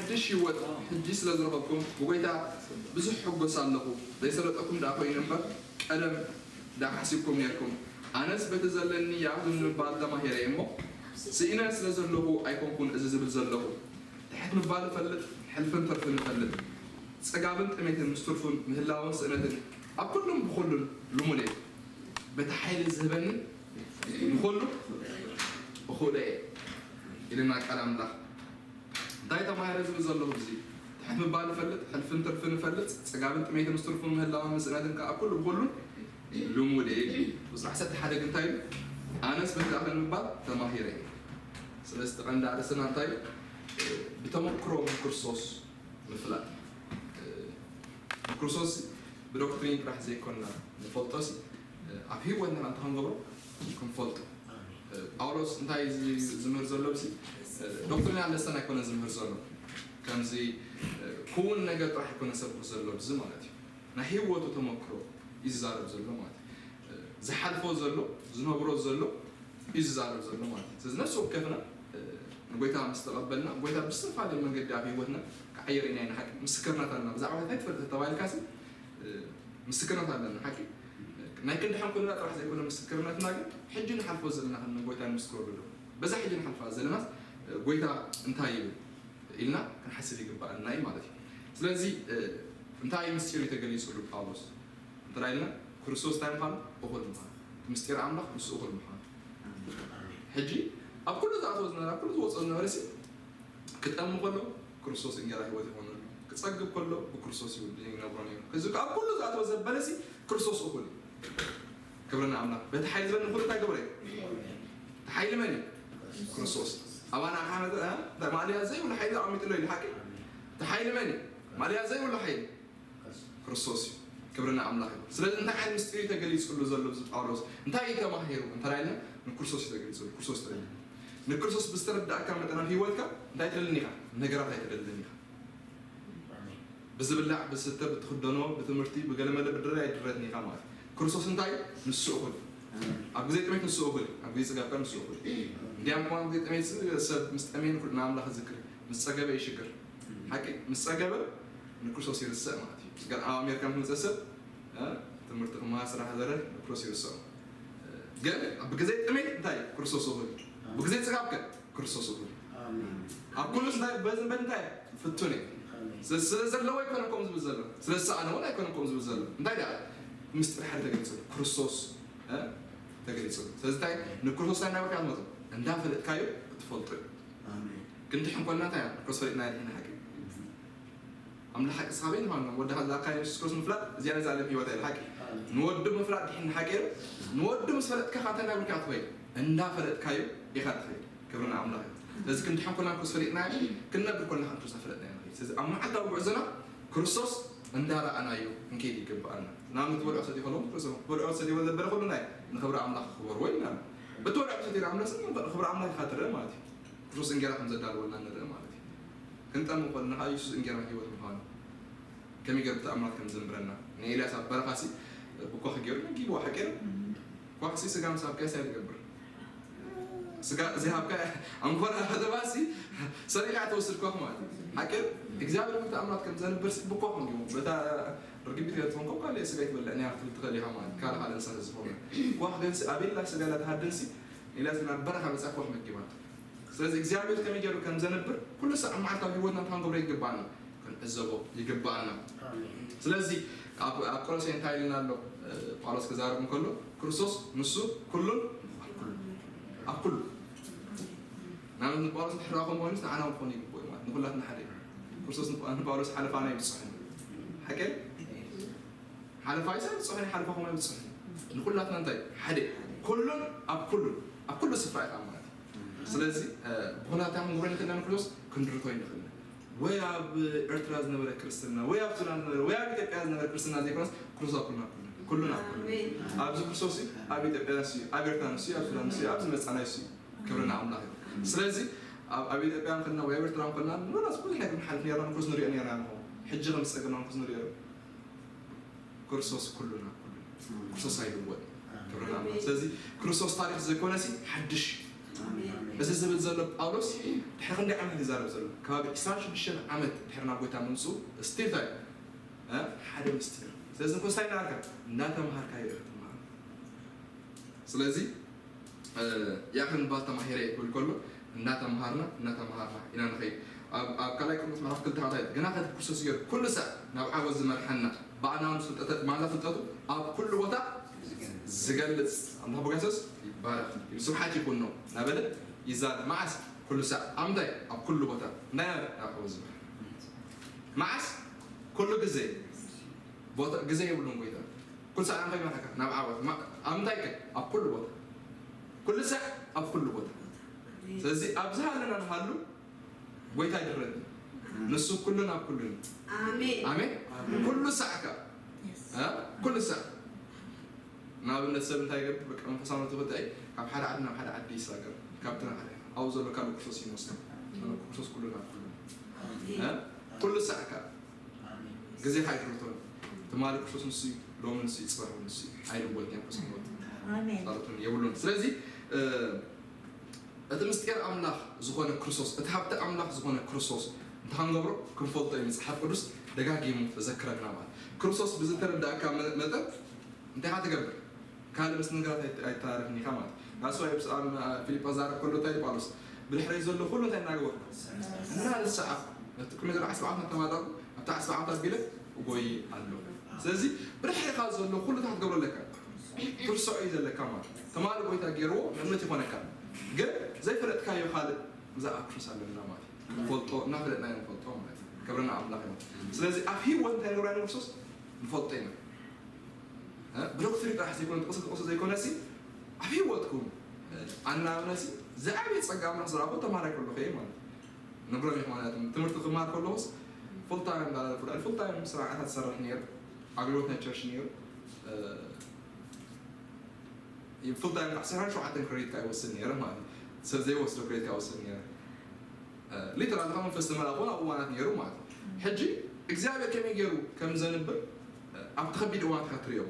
ሓድሽ ህይወት ሕጂ ስለ ዝረኸብኩም ብጎይታ ብዙሕ ሕጎስ ኣለኹ። ዘይሰለጠኩም ደኣ ኮይኑ እምበር ቀደም ደኣ ሓሲብኩም ነርኩም። ኣነስ በቲ ዘለኒ ይኣኽል ንምባል ተማሂረ እየ እሞ፣ ስኢነ ስለ ዘለኹ ኣይኮንኩን እዚ ዝብል ዘለኹ። ትሕት ምባል እፈልጥ፣ ሕልፍን ተርፍን እፈልጥ። ጽጋብን ጥሜትን ምስ ትርፉን ምህላውን ስእነትን ኣብ ኩሉን ብኹሉን ልሙድ እየ። በቲ ሓይሊ ዝህበኒ ንኹሉ እኹል እየ ኢልና ቃል ኣምላኽ። እንታይ ተማሂረ ዝብል ዘለኹ እዚ ትሕት ምባል እፈልጥ፣ ሕልፍን ትርፍን እፈልጥ፣ ጽጋብን ጥሜትን ምስ ትርፉን ምህላውን ምስእነትን ከኣ ኩሉ ብኹሉ ልሙድ እየ። ቁጽሪ ዓሰርተ ሓደ ግን እንታይ ኢሉ? ኣነስ በቲ ኣኽል ምባል ተማሂረ እየ። ስለዚ እቲ ቀንዲ ኣርእስትና እንታይ እዩ? ብተመክሮ ክርስቶስ ምፍላጥ። ክርስቶስ ብዶክትሪን ጥራሕ ዘይኮንና ንፈልጦ ሲ፣ ኣብ ህይወትና እንታይ ክንገብሮ ክንፈልጦ። ጳውሎስ እንታይ ዝ-፣ ዝምህር ዘሎ ብሲ፣ ዶክትሪን ኣለስተን ኣይኮነን ዝምህር ዘሎ። ከምዚ ክውን ነገር ጥራሕ ኣይኮነ ሰብክ ዘሎ ብዚ ማለት እዩ። ናይ ህይወቱ ተመክሮ እዩ ዝዛረብ ዘሎ ማለት እዩ። ዝሓልፎ ዘሎ፣ ዝነብሮ ዘሎ እዩ ዝዛረብ ዘሎ ማለት እዩ። ስለዚ ነፍሲ ወከፍና ንጎይታ ምስ ተቐበልና፣ ጎይታ ብዝተፈላለየ መንገዲ ኣብ ህይወትና ክዓየር ኢና ኢና ሓቂ ምስክርናት ኣለና። ብዛዕባ እንታይ ትፈልጥ ተባሂልካ ሲ፣ ምስክርናት ኣለና ሓቂ። ናይ ክንድሕን ኩልና ጥራሕ ዘይኮነ ምስክርነትና ግን ሕጂ ንሓልፎ ዘለና ንጎይታ ንምስክረሉ ዶ? በዛ ሕጂ ንሓልፋ ዘለና ጎይታ እንታይ ይብል ኢልና ክንሓስብ ይግባኣና እዩ ማለት እዩ። ስለዚ እንታይ ምስጢር እዩ ተገሊጹሉ ጳውሎስ? እንተ ኢልና ክርስቶስ እንታይ ምዃኑ? እኹል ምዃኑ። እቲ ምስጢር ኣምላኽ ንሱ እኹል ምዃኑ። ሕጂ ኣብ ኩሉ ዝኣተወ ዝነበረ፣ ኣብ ኩሉ ዝወፅኦ ዝነበረ ሲ ክጠሙ ከሎ ክርስቶስ እንጌራ ህይወት ይኾነሉ። ክጸግብ ከሎ ብክርስቶስ ይውድ ይነብሮ ነይሩ። እዚ ኣብ ኩሉ ዝኣተወ ዘበለ ሲ ክርስቶስ እኹል እዩ። ክብሪ ንኣምላኽ። በቲ ሓይሊ ዝበኒ ኩሉ እንታይ ገብረ እዩ? እቲ ሓይሊ መን እዩ? ክርስቶስ። ኣባና ካህነት፣ እ? እንታይ ማእለያ ዘይብሉ ሓይሊ ኣቐሚጥሎ እዩ፣ ሓቂ? እቲ ሓይሊ መን እዩ? ማእለያ ዘይብሉ ሓይሊ ክርስቶስ እዩ። ክብሪ ንኣምላኽ እዩ። ስለዚ እንታይ ዓይነት ምስጢር እዩ ተገሊጹሉ ዘሎ እዚ ጳውሎስ? እንታይ እዩ ተማሂሩ? እንታይ ኢልና? ንክርስቶስ እዩ ተገሊጹሉ። ክርስቶስ ተረድእ። ንክርስቶስ ብዝተረዳእካ መጠን ኣብ ህይወትካ እንታይ ትደልን ኢኻ? ነገራት ኣይትደልን ኢኻ። ብዝብላዕ፣ ብዝስተ፣ ብትኽደኖ፣ ብትምህርቲ፣ ብገለመለ ብድረ ኣይድረትን ኢኻ ማለት እዩ። ክርስቶስ እንታይ? ንሱ እኹል። ኣብ ግዜ ጥሜት ንሱ እኹል፣ ኣብ ግዜ ጽጋብካ ንሱ እኹል። እንዲያም ከማን ኣብ ግዜ ጥሜት ሰብ ምስ ጠመየ ንኣምላኽ ዝክር፣ ምስ ጸገበ ይሽግር። ሓቂ? ምስ ጸገበ ንክርስቶስ ይርስዕ ማለት እዩ። ግን ኣብ ኣሜሪካ ምስ መጸ ሰብ፣ እ፣ ትምህርቲ ክመሃር፣ ስራሕ ዘረ ንክርስቶስ ይርስዖ። ግን ኣብ ግዜ ጥሜት እንታይ? ክርስቶስ እኹል። ብግዜ ጽጋብከ? ክርስቶስ እኹል። ኣሜን። ኣብ ኩሉ እንታይ በዚ በል እንታይ? ፍቱን እዩ። ኣሜን። ስለ፣ ስለ ዘለዎ ኣይኮነን ከምኡ ዝብል ዘሎ። ስለ ዝሰኣነ እውን ኣይኮነን ከምኡ ዝብል ዘሎ። እንታይ ደኣ? ምስጢር ሓደ ተገሊጹ። ክርስቶስ፣ እ? ተገሊጹ። ስለዚ እንታይ? ንክርስቶስ እንታይ እናበልካ ትመጾ? እንዳፈለጥካዮ እትፈልጦ እዩ። ኣሜን። ክንድሕን ኮልና እንታይ? ክርስቶስ ፈሊጥና ድሕና ሓቂ። ኣምላኽ ሓቂ ሳበይ ንፋኖም ወዲ ሓዛ ኣካል የሱስ ክርስቶስ ምፍላጥ እዚኣ ነዛ ዓለም ህይወት ኣይብል ሓቂ። ኣሜን። ንወዱ ምፍላጥ ድሕን ሓቂ እዩ። ንወዱ ምስ ፈለጥካ ካንታ ናይ ብልካ ትኸይድ። እንዳፈለጥካዩ ኢኻ ትኸይድ። ክብሪ ንኣምላኽ እዩ። ስለዚ ክንድሕን ኮልና ክርስቶስ ፈሊጥና ክንነብር ኮልና ከም ክርስቶስ ፈለጥና ኢና ንኸይድ። ስለዚ ኣብ መዓልታዊ ጉዕዞና ክርስቶስ እንዳረኣናዮ ክንከይድ ይግብኣና። ንኣብነት ትበልዖ ሰትዮ ከለኹም ክርስቶስ ትበልዖ ሰትዮ ዘበለ ኩሉ ናይ ንኽብሪ ኣምላኽ ክበርዎ ኢልና። ብትበልዖ ሰትዮ ኣምላኽ ስም ክብሪ ኣምላኽ ኢኻ ትረአ ማለት እዩ። ክርስቶስ እንጌራ ከም ዘዳለወልና ንርኢ ማለት እዩ። ክንጠሙ ከለና ከዓ የሱስ እንጌራን ህይወት ምዃኑ ከመይ ገይሩ ብተኣምራት ከም ዘንብረና ንኤልያስ ኣብ በረኻሲ ብኳኽ ገይሩ መጊብዎ ሓቂ ኳኽሲ ስጋ ምስ ኣብካስ ኣይትገብር ስጋ ዘይሃብካ ኣንኮራ ከተባሲ ሰሪቃ ትወስድ ኳኽ ማለት እዩ። ሓቂ እግዚኣብሔር ብተኣምራት ከም ዘንብር ብኳኽ መጊቡ በታ ርግቢት ገለ ትኾን ኮ ካልእ ስጋ ይትበልዕ ናይ ክትብል ትኽእል ኢኻ ማለት ካልእ ካልእ እንስሳ ዝኾነ ኳኽ ግን ኣቤላ ስጋ ላትሃድንሲ ኢላ ናብ በረኻ መጻ ኳኽ መጊባቶ። ስለዚ እግዚኣብሔር ከመይ ገይሩ ከም ዘንብር ኩሉ ሳዕ መዓልታዊ ህይወትና እንታይ ክንገብሮ ይግባኣና? ክንዕዘቦ ይግባኣና። ስለዚ ኣብ ኣብ ቆሎሴ እንታይ ኢልና ኣሎ? ጳውሎስ ክዛረብ እንከሎ ክርስቶስ ንሱ ኩሉን ኣብ ኩሉ ንኣብነት ንጳውሎስ ንሕራኹም ኮይኑ ንዓና ክኾኑ ይግብኦ ማለት ንኩላትና ሓደ እዩ። ክርስቶስ ንጳውሎስ ሓለፋና ይብፅሕን ሓቀ ሓለፋ ይሳ ይብፅሑን ሓለፋኹም ኣይብፅሑን ንኩላትና እንታይ ሓደ ኩሉን ኣብ ኩሉ ኣብ ኩሉ ስፍራ ኢኻ ማለት እዩ። ስለዚ ብኩላታ ክንግብሮ ንክእልና ንክርስቶስ ክንድርቶ ይንክእልና ወይ ኣብ ኤርትራ ዝነበረ ክርስትና ወይ ኣብ ሱዳን ዝነበረ ወይ ኣብ ኢትዮጵያ ዝነበረ ክርስትና ዘይኮነስ ክርስቶስ ኩልና ኩልና ኩልና ኩልና ኣብዚ ክርስቶስ እዩ ኣብ ኢትዮጵያ ንሱ እዩ ኣብ ኤርትራ ንሱ እዩ ኣብ ሱዳን ንሱ እዩ ኣብ ዝመጻና ንሱ እዩ። ክብሪ ንኣምላኽ እዩ። ስለዚ ኣብ ኣብ ኢትዮጵያ እንከልና ወይ ኣብ ኤርትራ እንከልና ንበላስ ብዙሕ ነገር ንሓልፍ ነርና ንክርስ ንሪኦ ነርና ንኾ ሕጂ ከም ዝጸገምና ንክርስ ንሪኦ ክርስቶስ ኩሉና ኩሉ ክርስቶስ ኣይልወጥ። ክብሪ ንኣምላኽ። ስለዚ ክርስቶስ ታሪኽ ዘይኮነሲ ሓድሽ እዚ ዝብል ዘሎ ጳውሎስ ድሕሪ ክንደይ ዓመት ይዛረብ ዘሎ? ከባቢ ዕስራን ሽዱሽተን ዓመት ድሕሪ ናብ ጎይታ ምምፅኡ ስቲል እንታይ ሓደ ምስጢር። ስለዚ ንኮስታይ ናርካ እንዳተምሃርካ ይረክ ትምሃር። ስለዚ ያክን ባል ተማሂረ ክብል ከሎ እናተምሃርና እናተምሃርና ኢና ንኸይድ። ኣብ ካልኣይ ቆሮንቶስ ምዕራፍ ክልተ ሓምሳይ ግና ከቲ ክርስቶስ ገይሩ ኩሉ ሳዕ ናብ ዓወት ዝመርሓና ብኣናኑ ፍልጠተ ማላ ፍልጠቱ ኣብ ኩሉ ቦታ ዝገልጽ ኣምላኽ ብጋሰስ ይባረክ እዩ። ስብሓት ይኹን ነው እናበለ ይዛረብ። መዓስ ኩሉ ሳዕ ኣብ ምንታይ ኣብ ኩሉ ቦታ እንታይ ናብ ዓወት ዝመርሓ መዓስ ኩሉ ግዜ ግዜ የብሉን ጎይታ። ኩሉ ሳዕ እንታይ ማለትካ ናብ ዓወት ኣብ ምንታይ ከ ኣብ ኩሉ ቦታ ኩሉ ሳዕ ኣብ ኩሉ ቦታ። ስለዚ ኣብዚ ሃለና ንሃሉ ጎይታ ይድረግ። ንሱ ኩሉን ኣብ ኩሉን። ኣሜን። ኩሉ ሳዕ ከ ኩሉ ሳዕ ንኣብነት ሰብ እንታይ ይገብር በቃ መንፈሳዊ ክትዕይ ካብ ሓደ ዓዲ ናብ ሓደ ዓዲ ይሳገር። ካብቲ ናብ ሓደ ኣብኡ ዘሎ ካልእ ክርስቶስ ይመስል። ክርስቶስ ኩሉ ናብ ኩሉ ኩሉ ሳዕ ከ ግዜ ካይፍርቶን ትማሊ ክርስቶስ ንሱ ሎሚ ንሱ ይፅባሕ ንሱ ኣይልወጥ እዮም ከስምወጥ ፃሎትን የብሉን። ስለዚ እቲ ምስጢር ኣምላኽ ዝኾነ ክርስቶስ እቲ ሃብቲ ኣምላኽ ዝኾነ ክርስቶስ እንተኸንገብሮ ክንፈልጦ እዩ። መፅሓፍ ቅዱስ ደጋጊሙ ተዘክረና ማለት ክርስቶስ ብዝተረዳእካ መጠን እንታይ ካ ትገብር ካልእ ምስ ነገራት ኣይተራረፍን ኢኻ ማለት እዩ። ዳስዋ ኣብ ፊልጶስ ዛረብ ከሎ እንታይ ጳውሎስ ብድሕረይ ዘሎ ኩሉ እንታይ እናገበርኩ እናተሰዓብኩ ነቲ ቅድሚ ዘሎ ዓስቢ ዓመት እናተማረርኩ ኣብቲ ዓስቢ ዓመት ኣቢለ እጎይ ኣሎ። ስለዚ ብድሕሪኻ ዘሎ ኩሉ እንታይ ክትገብሮ ኣለካ? ትርስዖ እዩ ዘለካ ማለት እዩ። ትማሊ ጎይታ ገይርዎ ንእምነት ይኾነካ ግን ዘይፈለጥካዮ ካልእ ብዛዕባ ክርስቶስ ኣለና ማለት እዩ። ንፈልጦ እናፈለጥና ንፈልጦ ማለት እዩ። ክብርና ኣምላኽ እዩ። ስለዚ ኣብ ህይወት እንታይ ንገብራ ንክርስቶስ ንፈልጦ ኢና። ብዶክትሪ ጥራሕ ዘይኮነ ጥቕሲ ጥቕሲ ዘይኮነሲ ኣብ ህይወትኩም ኣናብነሲ ዝዓበየ ፀጋ ኣምላኽ ዝረኣኹ ተማሃራይ ከለኹ እየ ማለት ነግሮም ይኹ ማለት ትምህርቲ ክማር ከለኹስ ፉልታይም ዳለፉ ልዕሊ ፉልታይም ስራዓታት ዝሰርሕ ነይሩ ኣገልግሎት ናይ ቸርች ነይሩ ፉልታይም ዳሕ ስራን ሸውዓተን ክሬዲት ካ ይወስድ ነይረ ማለት ሰብ ዘይወስዶ ክሬዲት ካ ይወስድ ነይረ ሊተራሊ ካብ መንፈስ ተመላእኮ ኣብ እዋናት ነይሩ ማለት እዩ። ሕጂ እግዚኣብሔር ከመይ ገይሩ ከም ዘንብር ኣብቲ ከቢድ እዋናት ኢኻ ትሪኦ።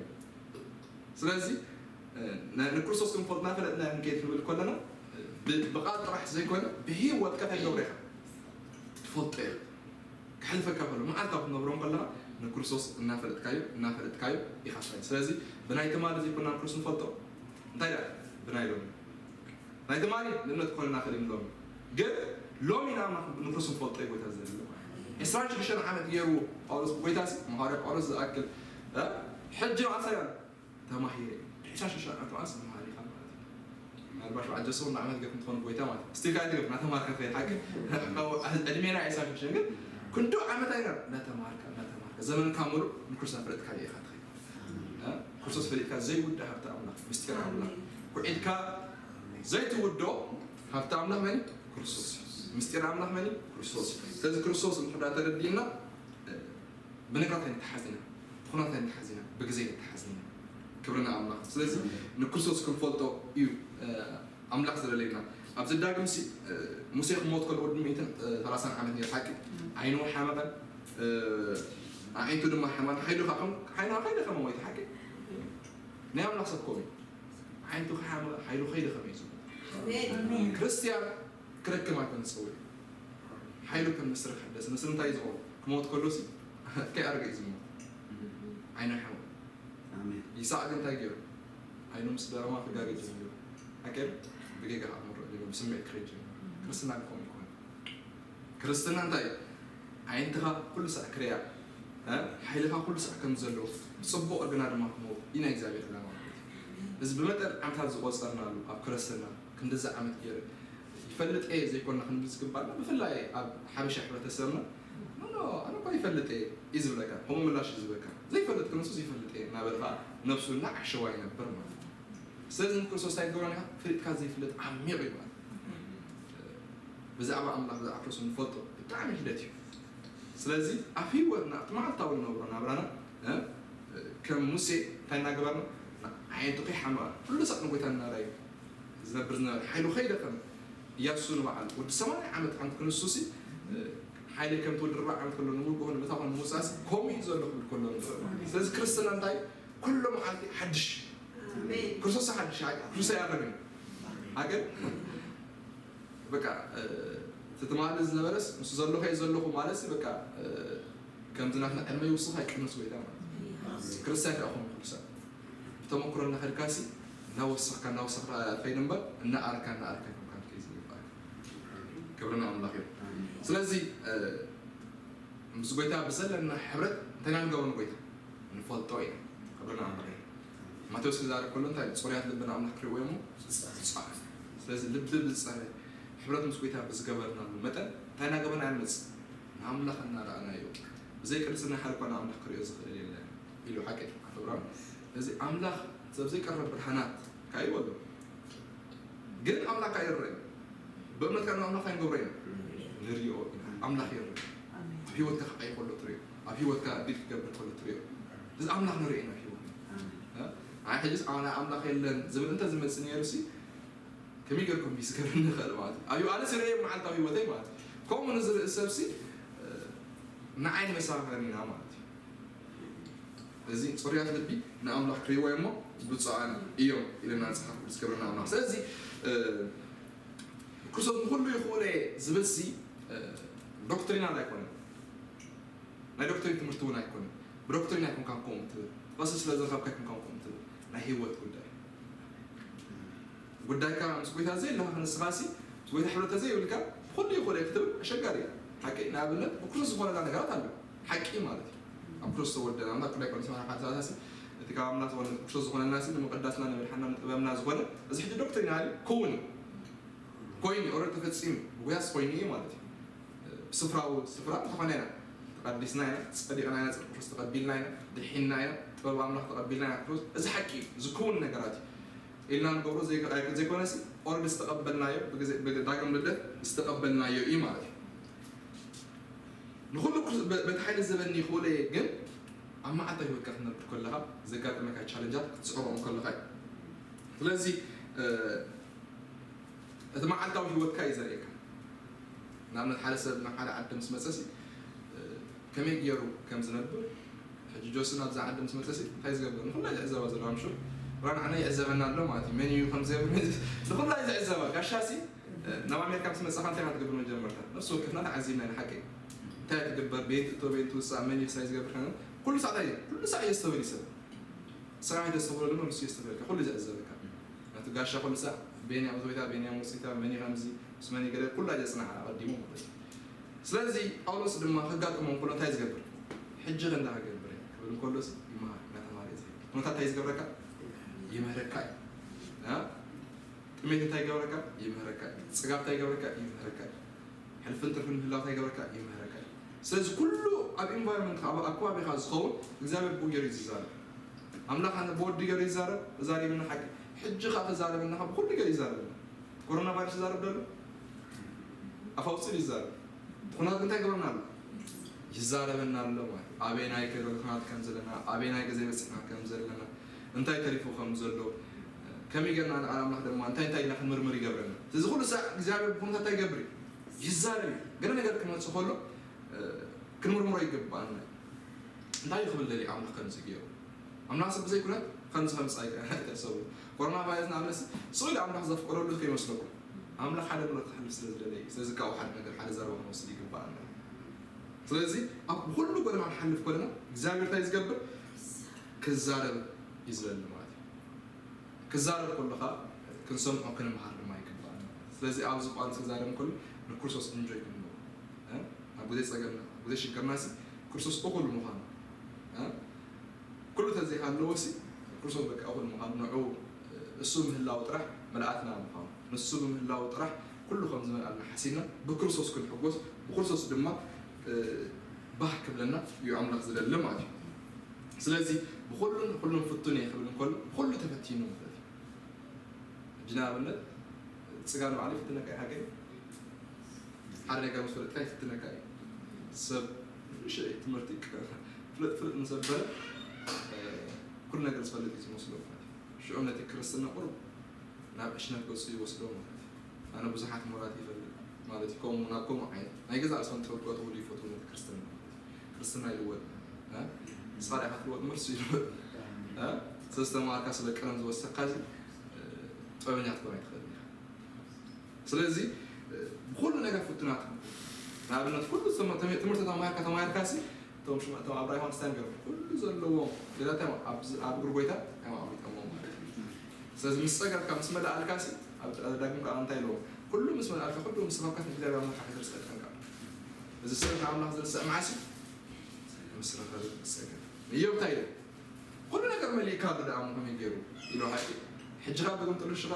ስለዚ ንክርስቶስ ክንፈልጥ እናፈለጥና ክንከይድ ክንብል ከለና ብቃል ጥራሕ ዘይኮነ ብህይወትካ እንታይ ትገብሮ ኢኻ ትፈልጦ ኢኻ። ክሕልፈካ ከሎ መዓልታዊ ክንነብሮም ከለና ንክርስቶስ እናፈለጥካዮ እናፈለጥካዮ ኢኻ ትኸይድ። ስለዚ ብናይ ትማሊ ዘይኮና ንክርስቶስ ንፈልጦ እንታይ ደኣ ብናይ ሎሚ ናይ ትማሊ ንእምነት ክኾነና ክእል ንሎሚ ግን ሎሚ ኢና ንክርስቶስ ንፈልጦ እዩ ጎይታ ዝደሊ። ዕስራን ሽዱሽተን ዓመት ገይሩ ጳውሎስ ጎይታ ሲ መሃሪ ጳውሎስ ዝኣክል ሕጂ ንዓሳያን ተማሂረ ዕስራን ሽዱሽተን ዓመት መዓስ መሃሪ ኢኻ ማለት እዩ። ምናልባት በዓል ጀሶ ንዓመት ገፍ እንትኾን ጎይታ ማለት ስቲል ካይ ትገፍ ናተማርከ ትኸይድ ሓቂ ዕድሜና ዕስራን ሽዱሽተን ግን ክንዱ ዓመት ኣይና ናተማርካ ናተማርካ ዘመንካ ሙሉእ ንክርስቶስ ፈለጥካ ኢኻ ትኸይድ። ክርስቶስ ፈሊጥካ ዘይውዳእ ሃብቲ ኣምላኽ ምስጢር ኣምላኽ ኩዒድካ ዘይትውዶ ሃብቲ ኣምላኽ መን ክርስቶስ ምስጢር ኣምላኽ መን ክርስቶስ። ስለዚ ክርስቶስ እንድሕዳ ተረዲእና ብነገራት ኣይንተሓዝና ብኹናት ኣይንተሓዝና ብግዜ ኣይንተሓዝና ክብርና ኣምላኽ። ስለዚ ንክርስቶስ ክንፈልጦ እዩ ኣምላኽ ዝደለየና። ኣብ ዘዳግም ሲ ሙሴ ክሞት ከሎ ወዲ ሚእትን ሰላሳን ዓመት ነይሩ ሓቂ ዓይኑ ሓመቐን ኣዒንቱ ድማ ሓማን ሓይሉ ከዓ ዓይኑ ከይደኸመ ሞይቱ ሓቂ ናይ ኣምላኽ ሰብ ኮሚ ዓይንቱ ከሓመቐ ሓይሉ ከይደኸመ እዩ ዝሞት። ክርስትያን ክረክም ኣይኮነ ዝፀውዕ ሓይሉ ከም ንስሪ ክሕደስ ንስሪ እንታይ ዝኸውን ክሞት ከሎ ሲ ከይኣርገ እዩ ዝሞት ዓይኑ ሓመቐ ይስሐቅ ግን እንታይ ገይሩ? ዓይኑ ምስ ደረማ ክጋገ ጀሚሩ። ሓቂ ብጌጋ ኣእምሮ ጀሚሩ ብስምዒት ክኸይድ ጀሚሩ። ክርስትና ግን ከምኡ ይኮነ። ክርስትና እንታይ እዩ? ዓይንትኻ ኩሉ ሳዕ ክሪኣ ሓይልኻ ኩሉ ሳዕ ከም ዘሎ ብፅቡቕ ግና ድማ ክመውት ኢና እግዚኣብሔር ዕላማ ማለት እዩ። እዚ ብመጠን ዓመታት ዝቆፀርናሉ ኣብ ክርስትና ክንድዚ ዓመት ገይረ ይፈልጥ እየ ዘይኮና ክንብል ዝግባና ብፍላይ ኣብ ሓበሻ ሕብረተሰብና ኖ ኣነ እኳ ይፈልጥ እየ እዩ ዝብለካ ከምኡ ምላሽ እዩ ዝብለካ ዘይፈልጥ ክንሱ ይፈልጥ እየ እናበልካ ነብሱ እና ዓሸዋ ይነብር ማለት እዩ። ስለዚ ንክርስቶስ እንታይ ትገብሮ ኒካ ፍሊጥካ ዘይፍለጥ ዓሚቕ እዩ ማለት ብዛዕባ ኣምላኽ ብዛዕባ ክርስቶስ ንፈልጦ ብጣዕሚ ሂደት እዩ። ስለዚ ኣብ ህይወትና ኣብቲ መዓልታዊ ንነብሮ ናብራና ከም ሙሴ እንታይ እናገበርና ዓይንቱ ከይሓመቐ ኩሉ ሳዕ ንጎይታ እናረኣዩ ዝነብር ዝነበረ ሓይሉ ከይደኸመ እያሱ ንበዓል ወዲ ሰማንያ ዓመት ዓመት ክንሱሲ ሓይለ ከም ትወዲ ርባዕ ዓመት ከሎ ንውግሆ ንምእታው ንምውፃስ ከምኡ እዩ ዘሎ ክብል ከሎ ንርኢ ማለት እዩ። ስለዚ ክርስትና እንታይ ኩሉ መዓልቲ ሓድሽ ክርስቶስ ሓድሽ ኣይ ክርስቶስ ኣያረግን ኣገን በቃ እቲ ትማሊ ዝነበረስ ምስ ዘለኹ እየ ዘለኹ ማለት በቃ ከምዚ ናትና ዕድመ ይውስኽ ኣይቀንስ ጎይታ ማለት ክርስቲያን ከኣ ኹም ኩሉ ሰብ ብተመክሮ እናኸድካሲ እናወሰኽካ እናወሰኽካ ትኸይድ እምበር እናኣርካ እናኣርካ ከም ካብ ከይ ዝግባእ ክብርና ኣምላኽ እዩ። ስለዚ ምስ ጎይታ ብዘለና ሕብረት እንታይ ኢና ንገብሮ ንጎይታ ንፈልጦ ኢና። ክብርና ኣምላኽ እዩ። ማቴዎስ ክዛረብ ከሎ እንታይ ጽሩያት ልብና ኣምላኽ ክርእዎ እሞ ስለዚ ልቢ ብዝጸረ ሕብረት ምስ ጎይታ ብዝገበርናሉ መጠን እንታይ እናገበርና ንመጽእ ንኣምላኽ እናረኣናዮ ብዘይ ቅድስና ሓልኳ ንኣምላኽ ክርእዮ ዝኽእል የለን ኢሉ ሓቂ ኣፍብራም እዚ ኣምላኽ ሰብ ዘይቀረብ ብርሃናት ካይበሎ ግን ኣምላኽ ኣይረእን ብእምነትካ ንኣምላኽ ኣይንገብሮ ኢና ንሪኦ ኢና ኣምላኽ ይርኢ ኣብ ህይወትካ ክዓይ ከሎ ትሪኦ ኣብ ህይወትካ ቢል ክገብር ከሎ ትሪኦ እዚ ኣምላኽ ንርኢ ኢና ህይወት ኣይ ሕጅስ ኣነ ኣምላኽ የለን ዝብል እንተ ዝመጽእ ነይሩ ሲ ከመይ ገርኩም ይስገር ንኽእል ማለት እዩ ኣብዩ ኣነ ስርኤ መዓልታዊ ህይወተይ ማለት እዩ ከምኡ ንዝርኢ ሰብ ሲ ንዓይ መሳኸር ኢና ማለት እዩ እዚ ጽሩያት ልቢ ንኣምላኽ ክርእይዎ እሞ ብፁዓን እዮም ኢለና መጽሓፍ ቅዱስ ክብርና ኣምላኽ ስለዚ ክርስቶስ ንኩሉ ይኽእሎ እየ ዝብል ሲ ዶክትሪናል ኣይኮነን ናይ ዶክትሪን ትምህርቲ እውን ኣይኮነን ብዶክትሪን ኣይኮንካን ከምኡ ትብል ፈሲ ስለ ዝረኸብካ ኣይኮንካን ከምኡ ትብል ናይ ህይወት ጉዳይ ጉዳይካ ምስ ጎይታ ዘይለካ ንስኻሲ ምስ ጎይታ ሕብረት ተዘይብልካ ኩሉ ይኽእሎ ክትብል ኣሸጋሪ እዩ ሓቂ ንኣብነት ብክርስቶስ ዝኾነና ነገራት ኣሎ ሓቂ ማለት እዩ ኣብ ክርስቶስ ተወደና ኣምላኽ ኩላይ ቆንስ ማለት ሓሳሳሲ እቲ ካብ ኣምላኽ ዝኾነ ክርስቶስ ዝኾነናሲ ንምቕዳስና ንምድሓና ንጥበብና ዝኾነ እዚ ሕጂ ዶክትሪን ኣሊ ክውን ኮይኑ ኦረ ተፈጺሙ ጉያስ ኮይኑ እዩ ማለት እዩ ብስፍራዊ ስፍራ ተኾነ ኢና ተቐዲስና ኢና ጸዲቕና ኢና ጽድቂ ክርስቶስ ተቐቢልና ኢና ድሒና ኢና ጥበብ ኣምላኽ ተቐቢልና ኢና ክርስቶስ እዚ ሓቂ እዩ ዝክውን ነገራት እዩ ኢልና ንገብሮ ዘይኮነሲ ኦረዲ ዝተቐበልናዮ ዳግም ልደት ዝተቐበልናዮ እዩ ማለት እዩ ንኩሉ በቲ ሓይሊ ዘበኒ ይኽእሎ እየ ግን ኣብ መዓልታዊ ህይወትካ ክትነብር ከለኻ ዘጋጠመካ ቻለንጃት ክትስዕሮም ከለኻ እዩ ስለዚ እቲ መዓልታዊ ህይወትካ እዩ ዘርእየካ ንኣብነት ሓደ ሰብ ናብ ሓደ ዓዲ ምስ መፀ ከመይ ገይሩ ከም ዝነብር ሕጂ ጆሲ ናብዛ ዓዲ ምስ መፀ እንታይ ዝገብር ንኩላ ዝዕዘባ ዘለዋ ምሹ ራን ዓነ ይዕዘበና ኣሎ ማለት እዩ መን እዩ ከም ዝገብር ንኩላ ዝዕዘባ ጋሻሲ ናብ ኣሜሪካ ምስ መፃኻ እንታይ ክትገብር መጀመርታ ነፍሲ ወከፍና ተዓዚብና ኢና ሓቂ እንታይ ትግበር ቤት እቶ ቤት ትውፃእ መን እዩ ክሳይ ዝገብር ከነ ኩሉ ሳዕ እንታይ ኩሉ ሳዕ የስተብል ይሰብ ስራሕ ይተስተብሎ ድማ ንሱ የስተብለካ ኩሉ ዝዕዘበካ ነቲ ጋሻ ኩሉ ሳዕ ቤንያ መትወይታ ቤንያ ሙሲታ መን እዩ ከምዚ ምስ መን ይገለ ኩላ የፅናሕ ኣቐዲሙ ማለት እዩ ስለዚ ጳውሎስ ድማ ከጋጥሞ እንከሎ እንታይ ዝገብር ሕጂ ከ እንታይ ክገብር ክብል እንከሎስ ይመሃር እናተማሃረ ዝኸድ ኩነታት እንታይ ዝገብረካ ይምህረካ እዩ ጥሜት እንታይ ይገብረካ ይምህረካ እዩ ፅጋብ እንታይ ይገብረካ ይምህረካ እዩ ሕልፍን ትርፍን ምህላው እንታይ ይገብረካ ይምህረካ እዩ ስለዚ ኩሉ ኣብ ኢንቫይሮንመንት ኣብ ኣከባቢኻ ዝኸውን እግዚኣብሔር ብኡ ገይሩ እዩ ዝዛረብ ኣምላኽ ኣነ ብወዲ ገይሩ ይዛረብ ተዛሪብና ሓቂ ሕጂ ከዓ ተዛረበና ካብ ኩሉ ገይሩ ይዛረብና ኮሮና ቫይረስ ይዛረብ ደሎ ኣፋውፅል ይዛረብ ኩናት እንታይ ይገብረና ኣሎ ይዛረበና ኣሎ ማለት ኣበይ ናይ ከሎ ኩናት ከም ዘለና ኣበይ ናይ ገዘ በፅሕና ከም ዘለና እንታይ ተሪፉ ከም ዘሎ ከመይ ገርና ንኣምላኽ ድማ እንታይ እንታይ ኢልና ክንምርምር ይገብረና እዚ ኩሉ ሳዕ እግዚኣብሔር ብኩነታት እንታይ ይገብር እዩ ይዛረብ እዩ ገለ ነገር ክመፅእ ከሎ ክንምርምሮ ይግባኣና እዩ እንታይ ክብል ደሊ ኣምላኽ ከምዚ ገይሩ ኣምላኽ ሰብ ብዘይ ኩነት ከምዚ ከምዚ ኣይተሰቡ ኮሮና ቫይረስ ንኣብነት ስቕ ኢሉ ኣምላኽ ዘፍቀደሉ ከይመስለኩም ኣምላኽ ሓደ ነገር ክሕልፍ ስለ ዝደለ እዩ ስለዚ ካብኡ ሓደ ነገር ሓደ ዘረባ ክንወስድ ይግባኣና ስለዚ ኣብ ኩሉ ጎደና ንሓልፍ ከለና እግዚኣብሔር እንታይ ዝገብር ክዛረብ እዩ ዝደሊ ማለት እዩ ክዛረብ ከለኻ ክንሰምዖ ክንምሃር ድማ ይግባእ ስለዚ ኣብዚ ጳውሎስ ክዛረብ ከሎ ንክርስቶስ እንጆይ ክንብሎ ኣብ ግዜ ፀገምና ኣብ ግዜ ሽግርና ሲ ክርስቶስ እኹል ምዃኑ ኩሉ ተዘይሃለዎ ሲ ክርስቶስ በቃ እኹል ምዃኑ ንዑ እሱ ምህላው ጥራሕ መልኣትና ምዃኑ ንሱ ብምህላው ጥራሕ ኩሉ ከም ዝመልኣልና ሓሲብና ብክርስቶስ ክንሕጎስ ብክርስቶስ ድማ ባህ ክብለና እዩ ኣምላኽ ዝደሊ ማለት እዩ ስለዚ ብኩሉን ኩሉን ፍቱን እየ ክብል እንከሎ ኩሉ ተፈቲኑ ማለት እዩ ሕጂ ንኣብነት ፅጋ ንባዕሉ ይፍትነካ እዩ ሓገኝ ሓደ ነገር ምስ ፈለጥካ ይፍትነካ እዩ ሰብ ሽዒ ትምህርቲ ፍለጥ ፍለጥ ምስ ኣበለ ኩሉ ነገር ዝፈልጥ እዩ ዝመስሎ ማለት እዩ ሽዑ ነቲ ክርስትና ቁሩብ ናብ ዕሽነት ገፁ ይወስዶ ማለት እዩ ኣነ ብዙሓት ምሁራት ይፈልጥ ማለት እዩ ከምኡ ናብ ከምኡ ዓይነት ናይ ገዛ ርእሶም ጥበብ ክበጥብሉ ይፈትዉ ነቲ ክርስትና ማለት እዩ ክርስትና ይልወጥ ንስኻ ዲኻ ትልወጥ ምርሱ ይልወጥ ስለዝተማሃርካ ስለ ቀለም ዝወሰካ እዚ ጥበበኛ ክትኮን ኣይትኽእል ኢኻ ስለዚ ብኩሉ ነገር ፍቱናት ንኣብነት ኩሉ ትምህርቲ ተማሂርካ ተማሂርካ ሲ እቶም ሽማ እቶም ኣብራ ዮሃንስ እንታይ ገይሮም ኩሉ ዘለዎም ገዳታ ኣብ እግሪ ጎይታ ኣይማዕዊጠሞ ማለት እዩ። ስለዚ ምስ ጸጋካ ምስ መላኣልካ ሲ ኣብ ዳግም ቃል እንታይ ኣለዎ? ኩሉ ምስ መላኣልካ ኩሉ ምስ ሃብካ ንእግዚኣብሔር ኣምላኽ ክትርስዕ ትኽእል። እዚ ሰብ ንኣምላኽ ዝርስዕ መዓስ እዩ? ምስ ረኸበ ምስ ጸገበ። እዮብ እንታይ ኢሉ? ኩሉ ነገር መሊእካ ኣሎ ደኣ እሞ ከመይ ገይሩ ኢሉ ሓቂ ሕጂ ካብ ብግምጥሉ ሽኻ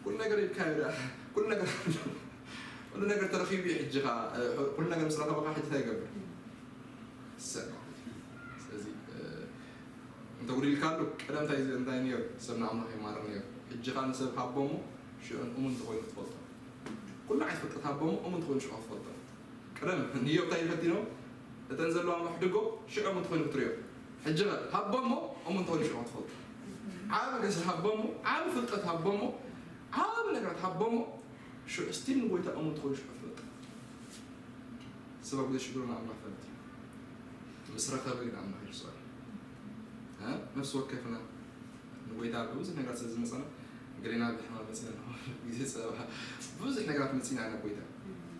ኩሉ ነገር ኢልካዮ ደኣ ኩሉ ነገር ኩሉ ነገር ተረኺቡ እዩ ሕጂ ኻ ኩሉ ነገር ምስ ረኸበ ኻ ሕጂ እንታይ ይገብር? ይስዕር ማለት እዩ። ስለዚ እንተ ጉዲልካ ኣሎ ቀደም እንታይ እንታይ ነይሩ? ሰብ ንኣምላኽ ይማረር ነይሩ። ሕጂ ኻ ንሰብ ሃቦ እሞ ሽዑ እሙን እንተኾይኑ ክትፈልጦ ኩሉ ዓይነት ፍልጠት ሃቦ እሞ እሙን እንተኾይኑ ሽዑ ክትፈልጦ ቀደም ንዮብ እንታይ ፈቲኖ እተን ዘለዋ መሕድጎ ሽዑ እሙን እንተኾይኑ ክትሪኦ ሕጂ ኸ ሃቦ እሞ እሙን እንተኾይኑ ሽዑ ክትፈልጦ ዓብ ገዛ ሃቦ እሞ ዓብ ፍልጠት ሃቦ እሞ ዓብ ነገራት ሃቦ እሞ ሽዑ ስቲል ንጎይታ እሙን እንተኾይኑ ሽዑ ክትፈልጦ ሰበብ ዘይሽግሩ ንኣምላኽ ፈልጥ እዩ ምስ ረኸበ ግን ኣምላኽ ይርስዖ እዩ ነፍሲ ወከፍና ንጎይታ ብብዙሕ ነገራት ስለ ዝመፀና ገሌና ብሕማም መፂና ግዜ ፀባ ብዙሕ ነገራት መፂና ኢና ጎይታ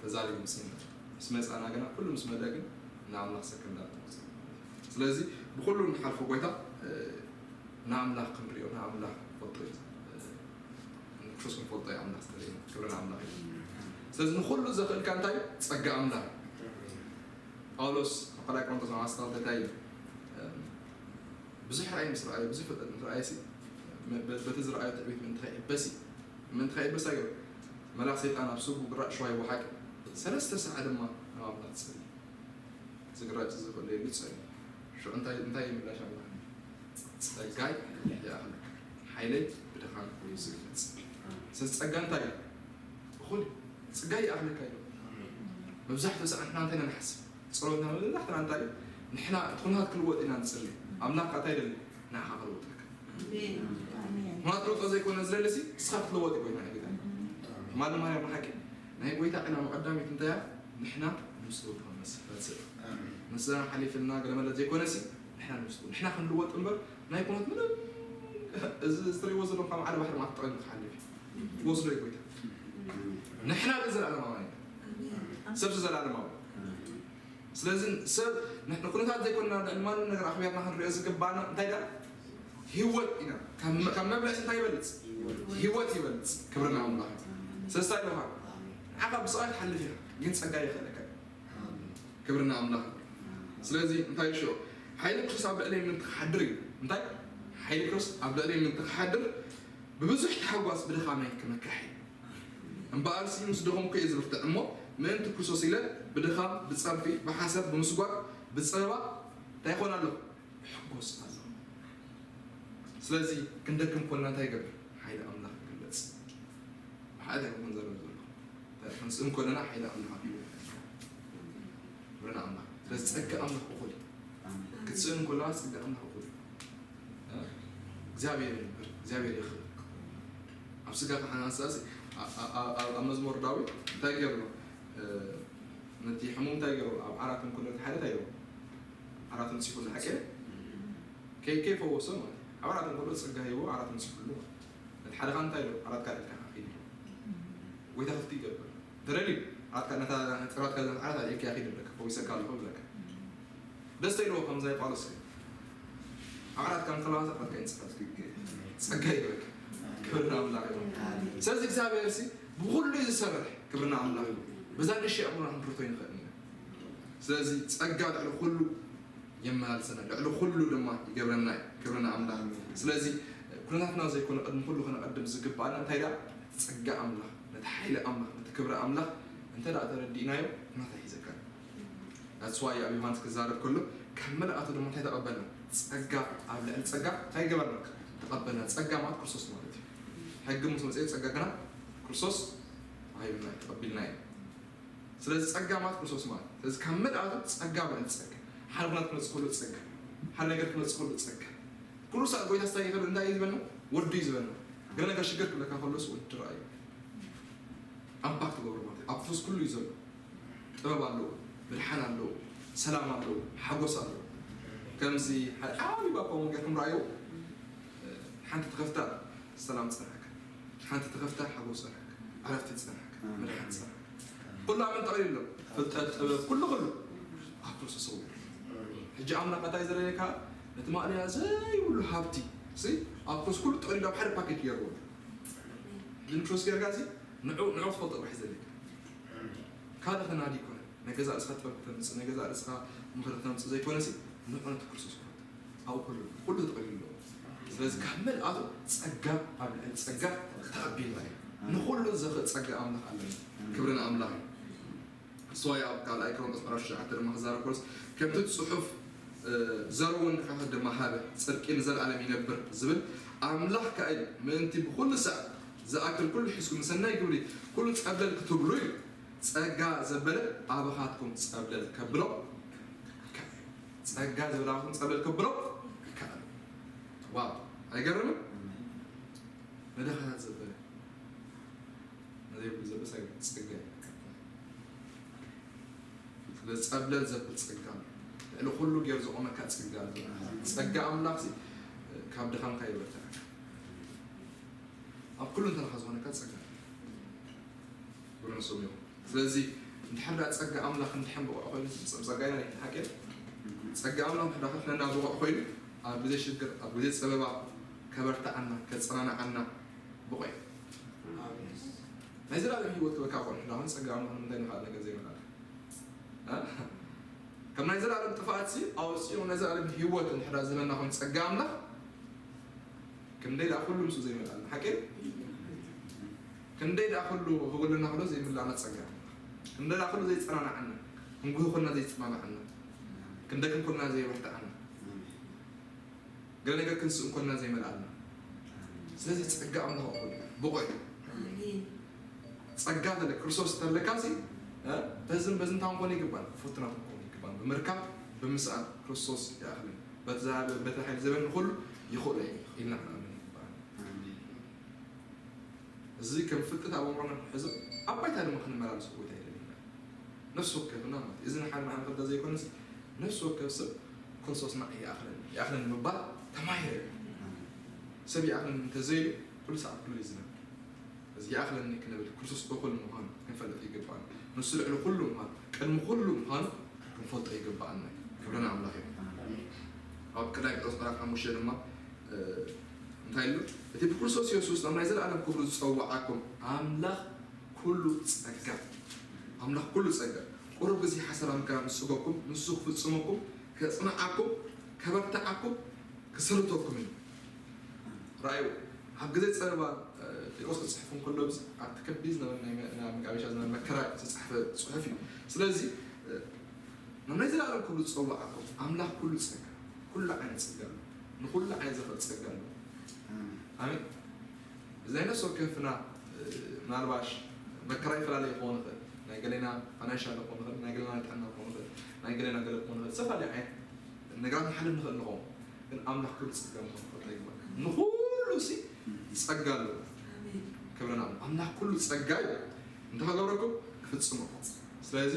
ተዛሪቡ መፂና ምስ መፃና ግና ኩሉ ምስ መለእ ግን ንኣምላኽ ሰከንዳት ንወፅእ ስለዚ ብኩሉ ንሓልፎ ጎይታ ንኣምላኽ ክንሪኦ ንኣምላኽ ፈልጦ እዩ ክርስቶስ ክንፈልጦ እዩ ኣምላኽ ዝተለየ ክብሪ ንኣምላኽ እዩ ስለዚ ንኩሉ ዘኽእልካ እንታይ ጸጋ ኣምላኽ ጳውሎስ ኣብ ካልኣይ ቆሮንቶስ ምዕራፍ ዓሰርተ ክልተ እንታይ ኢሉ ብዙሕ ራእይ ምስ ረኣየ ብዙሕ ፍልጠት ምስ ረኣየ ሲ በቲ ዝረኣዮ ትዕቢት ምእንቲ ከይዕበስ እዩ ምእንቲ ከይዕበስ ኣገሩ መልኣኽ ሰይጣን ኣብ ስቡ ግራጭ ሽዋ ይወሓጥ ሰለስተ ሰዓ ድማ ናብ ኣምላኽ ትጸሊ ዝግራጭ ዝኽእል የሉ ጸሊ ሽዑ እንታይ እንታይ ይምላሽ ኣምላኽ ጸጋይ ይኣኽለካ ሓይለይ ብድኻም ኮይኑ ዝግለጽ ስለዚ ጸጋ እንታይ እዩ እኹል ጸጋይ ይኣኽለካ እዩ መብዛሕትኡ ሰዓት ንሕና እንታይ ኢና ንሓስብ ጸሎትና መብዛሕትና እንታይ ንሕና እቲ ኩነታት ክልወጥ ኢና ንጽሊ ኣምላኽ እንታይ ደሊ ንዓኻ ክልወጠካ ኩነታት ክልወጦ ዘይኮነ ዝደሊ ሲ እስኻ ክትልወጥ ይኮይና ጌታ ማለ ማርያም ሓቂ ናይ ጎይታ ዕላማ ቀዳሚት እንታይ ንሕና ንሱ ተመስል ንስና ሓሊፍልና ገለ መለት ዘይኮነ ሲ ንሕና ንሱ ንሕና ክንልወጥ እምበር ናይ ኩነት ምንም እዚ ዝትሪዎ ዘለኹም ካብ ዓዲ ባሕሪ ማት ጠቐሚ ክሓልፍ እዩ ክወስዶ እዩ ጎይታ ንሕና ግን ዘለኣለማዊ ኢና ሰብ ዘለኣለማዊ ስለዚ ሰብ ንኩነታት ዘይኮንና ልዕሊ ማንም ነገር ኣኽቢርና ክንሪኦ ዝግባና እንታይ ዳ ህይወት ኢና ካብ መብልዕቲ እንታይ ይበልፅ ህይወት ይበልፅ ክብርና ኣምላኽ ስለዚ እንታይ ኢልካ ንዓኻ ብስቓይ ትሓልፍ ኢኻ ግን ፀጋ ይኽእለካ ክብርና ኣምላኽ ስለዚ እንታይ ሽዑ ሓይሊ ክርስቶስ ኣብ ልዕለይ ምእንቲ ክሓድር እዩ እንታይ ሓይሊ ክርስቶስ ኣብ ልዕለይ ምእንቲ ክሓድር ብብዙሕ ተሓጓስ ብድኻመይ ክመካሕ እዩ እምበኣርሲ ምስ ደኸምኩ እየ ዝብርትዕ እሞ ምእንቲ ክርስቶስ ኢለ ብድኻም ብፀርፊ ብሓሰር ብምስጓግ ብፀበባ እንታይ ይኾን ኣለኹ እሕጎስ ኣለኹ ስለዚ ክንደክም ኮልና እንታይ ይገብር ሓይሊ ኣምላኽ ይግለፅ ብሓደ ይኹን ዘረብ ዘሎ ክንስእን ኮለና ሓይሊ ኣምላኽ ይግለፅ ክብርና ኣምላኽ ስለዚ ፀጋ ኣምላኽ እኹል ክትስእን ኮለና ፀጋ ኣምላኽ እኹል እግዚኣብሔር ይንበር እግዚኣብሔር ይኽእል ኣብ ስጋ ከሓናንሳሲ ኣብ መዝሙር ዳዊት እንታይ ገይሩ ነቲ ሕሙም እንታይ ገይሩ ኣብ ዓራት እንኮሎ ሓደ እንታይ ገይሩ ዓራት ምፅኩሉ ሓቂ ከይ ከይፈወሶ ማለት ኣብ ዓራት እንኮሎ ፅጋ ሂቦ ዓራት ምፅኩሉ ማለት ነቲ ሓደ ካ እንታይ ገይሩ ዓራት ካልካ ኪድ ጎይታ ክፍቲ ይገብር ተደልዩ ዓራት ነታ ፅራትካ ዓራት ኣልካ ኪድ ብለካ ፈዊሰካ ኣለኹ ብለካ ደስተ ኢልዎ ከምዚ ናይ ጳውሎስ እዩ። ኣብ ዓራትካ እንከለኻ ዓራትካ ይንጽፋት ጸጋ ይበክ ክብር ንኣምላኽ ይኹን። ስለዚ እግዚኣብሔር ሲ ብኹሉ እዩ ዝሰርሕ ክብር ንኣምላኽ ይኹን። በዛ ንእሽተይ ኣእምሮና ክንርቶ ይንኽእል ኢና። ስለዚ ጸጋ ልዕሊ ኩሉ የመላልሰና፣ ልዕሊ ኩሉ ድማ ይገብረና እዩ። ክብሪ ንኣምላኽ። ስለዚ ኩነታትና ዘይኮነ ቅድሚ ኩሉ ከነቐድም ዝግባኣና እንታይ ደኣ? ጸጋ ኣምላኽ፣ ነቲ ሓይሊ ኣምላኽ፣ ነቲ ክብሪ ኣምላኽ እንተ ደኣ ተረዲእናዮ ኩነታት ኣይሕዘካን። That's why ኣብ ዮሃንስ ክዛረብ ከሎ ካብ መልኣቱ ድማ እንታይ ተቐበልና? ጸጋ ኣብ ልዕሊ ጸጋ እንታይ ገበርና? ተቐበልና። ጸጋ ማለት ክርስቶስ ማለት እዩ። ሕጊ ምስ መጽአ ጸጋ ግና ክርስቶስ ተዋሂብና እዩ፣ ተቐቢልና እዩ። ስለዚ ጸጋ ማለት ክርስቶስ ማለት ስለዚ ካብ መልኣቱ ጸጋ ብልዕሊ ጸጋ ሓደ ኩነት ክመጽእ ከሎ ጸጋ ሓደ ነገር ክመጽእ ከሎ ጸጋ ኩሉ ሰዓት ጎይታ ስታይ ይኸዱ እንታይ እዩ ዝበልና ወዱ እዩ ዝበልና ገለ ነገር ሽግር ክብለካ ከሎስ ወዲ ረኣዩ ኣምፓክት ገብሮ ማለት ኣብ ፈስ ኩሉ እዩ ዘሎ ጥበብ ኣለዎ ምድሓን ኣለዎ ሰላም ኣለዎ ሓጎስ ኣለዎ ከምዚ ሓደ ዓብዪ ባባ ወንጌል ከም ረኣዩ ሓንቲ ተኸፍታ ሰላም ጸናሕካ ሓንቲ ተኸፍታ ሓጎስ ጸናሕካ ዕረፍቲ ጸናሕካ መድሓን ጸራ ኩሉ ኣመን ጠቕሊሉ ኣሎ። ፍልጠት፣ ጥበብ፣ ኩሉ ኩሉ ኣብ ክርስቶስ እው። ሕጂ ኣምላኽ እንታይ ዘለካ ነቲ ማእለያ ዘይብሉ ሃብቲ ሲ ኣብ ክርስቶስ ኩሉ ጠቕሊሉ ኣብ ሓደ ፓኬጅ ገይርዎ። ግን ክርስቶስ ጌርካ ሲ ንዑ ንዑ ትፈልጦ ጥራሕ ዘለካ ካልእ ተናዲ ይኮነ ናይ ገዛ ርእስኻ ጥበብ ከተምጽእ ናይ ገዛ ርእስኻ ምኽሪ ከተምጽእ ዘይኮነ ሲ ንዑ ነቲ ክርስቶስ ክፈቱ። ኣብኡ ኩሉ ኩሉ ተጠቕሊሉ ኣሎ። ስለዚ ካብ መልኣቱ ጸጋ ኣብ ልዕሊ ጸጋ ተቐቢልና ኢና። ንኹሉ ዘኽእል ጸጋ ኣምላኽ ኣለና። ክብሪ ንኣምላኽ እዩ። እሱ ኣብ ካልኣይ ቆሮንቶስ ምዕራፍ ትሽዓተ ድማ ክዛረብ ከሎስ ከምቲ ጽሑፍ ዘረውን ከኸ ድማ ሃበ ጽድቂ ንዘለኣለም ይነብር ዝብል ኣምላኽ ከኣ እዩ ምእንቲ ብኹሉ ሳዕ ዝኣክል ኩሉ ሒዝኩም ንሰናይ ግብሪ ኩሉ ጸብለል ክትብሉ እዩ። ጸጋ ዘበለ ኣባኻትኩም ጸብለል ከብሎ ይከኣል። ጸጋ ዘበለ ኣባኻትኩም ጸብለል ከብሎ ይከኣል። ዋው ኣይገርምን? ነደኻታት ዘበለ ነዘይብሉ ዘበስ ኣይብሉ ጸጋ ይበልካ። ስለዚ ጸብለል ዘብል ጸጋ ኣሎ። ልዕሊ ኩሉ ገይሩ ዘቆመካ ጸጋ ኣሎ። ጸጋ ኣምላኽ ሲ ካብ ድኻምካ ይበርትዓካ። ኣብ ኩሉ እንተለኻ ዝኾነካ ጸጋ ኣሎ። ክብሪ ንስሙ ይኹን። ስለዚ እንድሕር ደኣ ጸጋ ኣምላኽ እንድሕን ብቑዕ ኮይኑ ዝፍጸም ጸጋ ኢና ሓቂ ጸጋ ኣምላኽ እንድሕር ደኣ ከፍለና ብቑዕ ኮይኑ ኣብ ግዜ ሽግር ኣብ ግዜ ጸበባ ከበርትዓና ከጸናንዓና ብቑዕ እዩ። ናይ ዘላለም ህይወት ክበካ ኮን ሕዳኹን ጸጋ ኣምላኽ ንምንታይ ንኻል ነገር ዘይመላል ከም ናይ ዘላለም ጥፋኣት ሲ ኣውፅኡ ናይ ዘላለም ህይወት እንድሕዳ ዝህበና ኮን ጸጋ ኣምላኽ ክንደይ ደኣ ኩሉ ምስኡ ዘይመልኣልና ሓቂ ክንደይ ደኣ ኩሉ ክብልና ክሎ ዘይምላና ጸጋ ክንደይ ደኣ ኩሉ ዘይጸናናዓና ክንጉህ ኮና ዘይጸናናዓና ክንደክም ኮና ዘይበርትዓና ገለ ነገር ክንስእ እንኮልና ዘይመልኣልና ስለዚ ጸጋ ኣምላኽ እኹል ብቑዕ እዩ ጸጋ ተለ ክርስቶስ ተለካ ሲ በዝን በዝን ታውን ኮነ ይግባል ፈትና ኮነ ይግባል ብምርካብ ብምስኣል ክርስቶስ ይኣኽልን በቲ ሓይሊ ዘበን ንኹሉ ይኽእሎ ኢልና ክንኣምን ይግባል። እዚ ከም ፍልጠት ኣብ ኣእምሮና ክንሕዞ ኣብ ባይታ ድማ ክንመላለሶ ቦታ የድልየና። ነፍሲ ወከፍና ማለት እዚ ንሓደ ንሓደ ክልተ ዘይኮነስ ነፍሲ ወከፍ ሰብ ክርስቶስ ንዓይ ይኣኽለኒ ይኣኽለኒ ምባል ተማሂረ እዩ። ሰብ ይኣኽለኒ እንተዘይሉ ኩሉ ሰዓት ኩሉ እዩ ዝነብር። እዚ ይኣኽለኒ ክንብል ክርስቶስ እኹል ምዃኑ ክንፈልጥ ይግባእ። ንሱ ልዕሊ ኩሉ ምዃኑ ቅድሚ ኩሉ ምዃኑ ክንፈልጦ ይግባኣና እዩ። ክብሪ ንኣምላኽ ይኹን። ኣብ ቀዳማይ ጴጥሮስ ምዕራፍ ሓሙሽተ ድማ እንታይ ኢሉ እቲ ብክርስቶስ የሱስ ናብ ናይ ዘለኣለም ክብሩ ዝጸዋዓኩም ኣምላኽ ኩሉ ጸጋ ኣምላኽ ኩሉ ጸጋ ቁሩብ ግዜ ሓሰራ ምከራ ምስ ጽገኩም ንሱ ክፍጽመኩም ከጽንዓኩም ከበርትዓኩም ክሰርተኩም እዩ። ራእዩ ኣብ ግዜ ጸበባ ጴጥሮስ ክጽሕፍ እንከሎ ኣብዚ ኣብቲ ከቢድ ዝነበረ ናይ መጋቤሻ ዝነበረ መከራ ዝተጻሕፈ ጽሑፍ እዩ። ስለዚ ናብ ናይ ዘለኣለም ክብሩ ዝጸዋዓኩም ኣምላኽ ኩሉ ጸጋ ኩሉ ዓይነት ጸጋ ኣሎ ንኩሉ ዓይነት ዘኽእል ጸጋ ኣሎ። ኣሜን። እዚ ናይ ነፍሲ ወከፍና ምናልባሽ መከራ ይፈላለ ይኸውን ይኽእል ናይ ገሌና ፋይናንሻል ክኸውን ይኽእል ናይ ገሌና ጥዕና ክኸውን ይኽእል ናይ ገሌና ገለ ክኸውን ይኽእል ዝተፈላለዩ ዓይነት ነገራት ንሓልፍ ንኽእል ንኸውን ግን ኣምላኽ ኩሉ ጸጋ ምዃኑ ክፈልጦ ይግባእ። ንኹሉ ሲ ጸጋ ኣለዎ። ክብረና ኣምላኽ ኩሉ ጸጋ እዩ። እንተኸገብረኩም ክፍጽመኩም። ስለዚ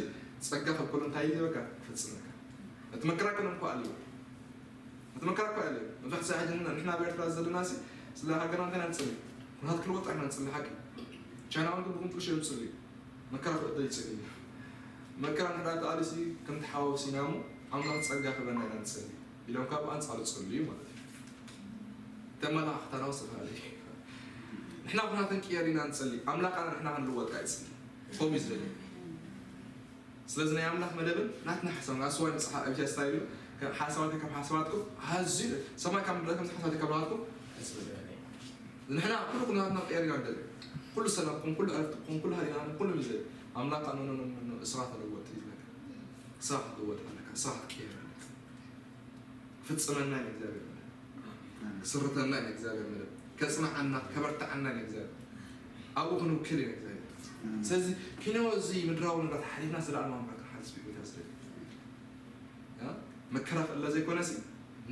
ጸጋ ካብ ኩሉ እንታይ ይበካ ክፍጽመካ። እቲ መከራ ከነ እንኳ ኣለዎ እቲ መከራ እኮ ያለ መብዛሕቲ ሰዓት ንሕና ኣብ ኤርትራ ዘለና ሲ ስለ ሃገርና እንተና ንጽሊ ኩናት ክልወጥ ኢና ንጽሊ ሓቂ ቻይና እውን ብቁንጥርሽ እዮም ዝጽልዩ መከራ ክወደ ይጽልዩ መከራ ንሕዳ ተኣልሲ ከም ተሓዋውሲና እሞ ኣምላኽ ጸጋ ክበና ኢና ንጽሊ ኢሎም ካብ ኣንጻሩ ዝጽልዩ ማለት እዩ። ተመላኽታና ዝተፈላለዩ ንሕና ኩናት ክንቅየር ኢና ንጽሊ ኣምላኽ ኣነ ንሕና ክንልወጥ ኣይጽሊ ከምኡ እዩ ዝደሊ ስለዚ ናይ ኣምላኽ መደብን ናትና ሓሳብ ኣስዋይ መጽሓፍ ኣብያ ስታይል እዩ። ሓሳባተይ ካብ ሓሳባትኩም ኣዝዩ ሰማይ ካብ ምድሪ ከምዚ ሓሳባተይ ካብ ናትኩም ንሕና ኩሉ ኩነታትና ቀየርና ንደሊ ኩሉ ሰላምኩም ኩሉ ዕረፍትኩም ኩሉ ሃሊናን ኩሉ ምዘ ኣምላኽ ኣኖኖኖ እስኻ ተለወጥ ይዝለካ እስኻ ክትለወጥ ኣለካ እስኻ ክትቀየር ኣለካ ፍጽመና እዩ እግዚኣብሔር ክስርተና እዩ እግዚኣብሔር መደብ ከጽንዓና ከበርትዓና እዩ እግዚኣብሔር ኣብኡ ክንውክል እዩ እግዚኣብሔር ስለዚ ኪኖ እዚ ምድራዊ ንብረት ሓሊፍና ዘለኣለማዊ ምሕረት ክንሓልፍ እዩ ጎይታ ዝደሊ መከራ ክእለ ዘይኮነሲ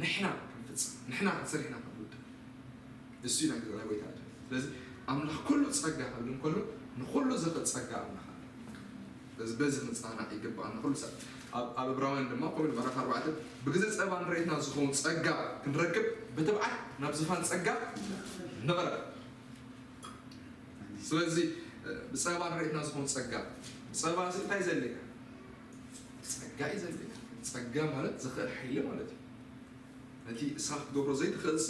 ንሕና ክንፍጽም ንሕና ክንሰርሕና ክንውድእ እሱ ኢና ግዘና ጎይታ ስለዚ ኣምላኽ ኩሉ ጸጋ ክብል እንከሎ ንኩሉ ዘኽእል ጸጋ ኣምላኽ ኣለ በዚ በዚ ክንጻናዕ ይግባኣና ኩሉ ሰብ ኣብ እብራውያን ድማ ከምኡ ምዕራፍ ኣርባዕተ ብግዜ ጸባ ንሬትና ዝኸውን ጸጋ ክንረክብ ብትብዓት ናብ ዝፋን ጸጋ ንቕረብ ስለዚ ብፀባ ንሬትና ዝኾን ፀጋ፣ ብፀባ እዚ እንታይ ዘድልየካ? ፀጋ እዩ ዘድልየካ። ፀጋ ማለት ዝኽእል ሓይሊ ማለት እዩ። ነቲ እስኻ ክትገብሮ ዘይትኽእል ሲ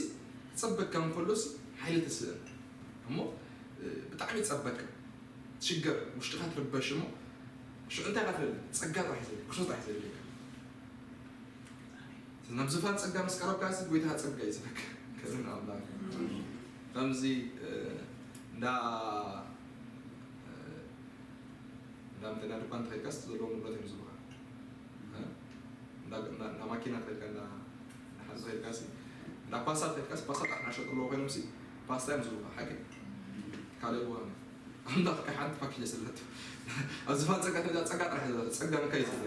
ክፀበካ እንከሎ ሲ ሓይሊ ትስእን እሞ፣ ብጣዕሚ ይፀበካ፣ ትሽገር፣ ውሽጥኻ ትርበሽ እሞ ሽዑ እንታይ ኢኻ ትደሊ? ፀጋ ጥራሕ እዩ ዘድልየካ፣ ክርስቶስ ጥራሕ እዩ ዘድልየካ። ናብ ዝፋን ፀጋ ምስ ቀረብካ ሲ ጎይታ ፀጋ እዩ ዝበካ። ከብርን ኣምላክ ከምዚ እንዳ እንዳ ምተና ድኳን ተኸድካስ ዘለዎም ንብረት እዮም ዝብካ። እንዳ ማኪና ተኸድካ እንዳ ሓዚ ተኸድካ ሲ እንዳ ፓስታ ተኸድካስ ፓስታ ጣሕ ናሸጡ ኣለዎ ኮይኖም ሲ ፓስታ እዮም ዝብካ። ሓቂ ካልእ እዋን ኣምላኽ ከ ሓንቲ ፓኬጅ ስለቱ ኣብ ዝፋን ፀጋ ተዛ ፀጋ ጥራሕ ዘለ ፀጋ ንካ ይዘለ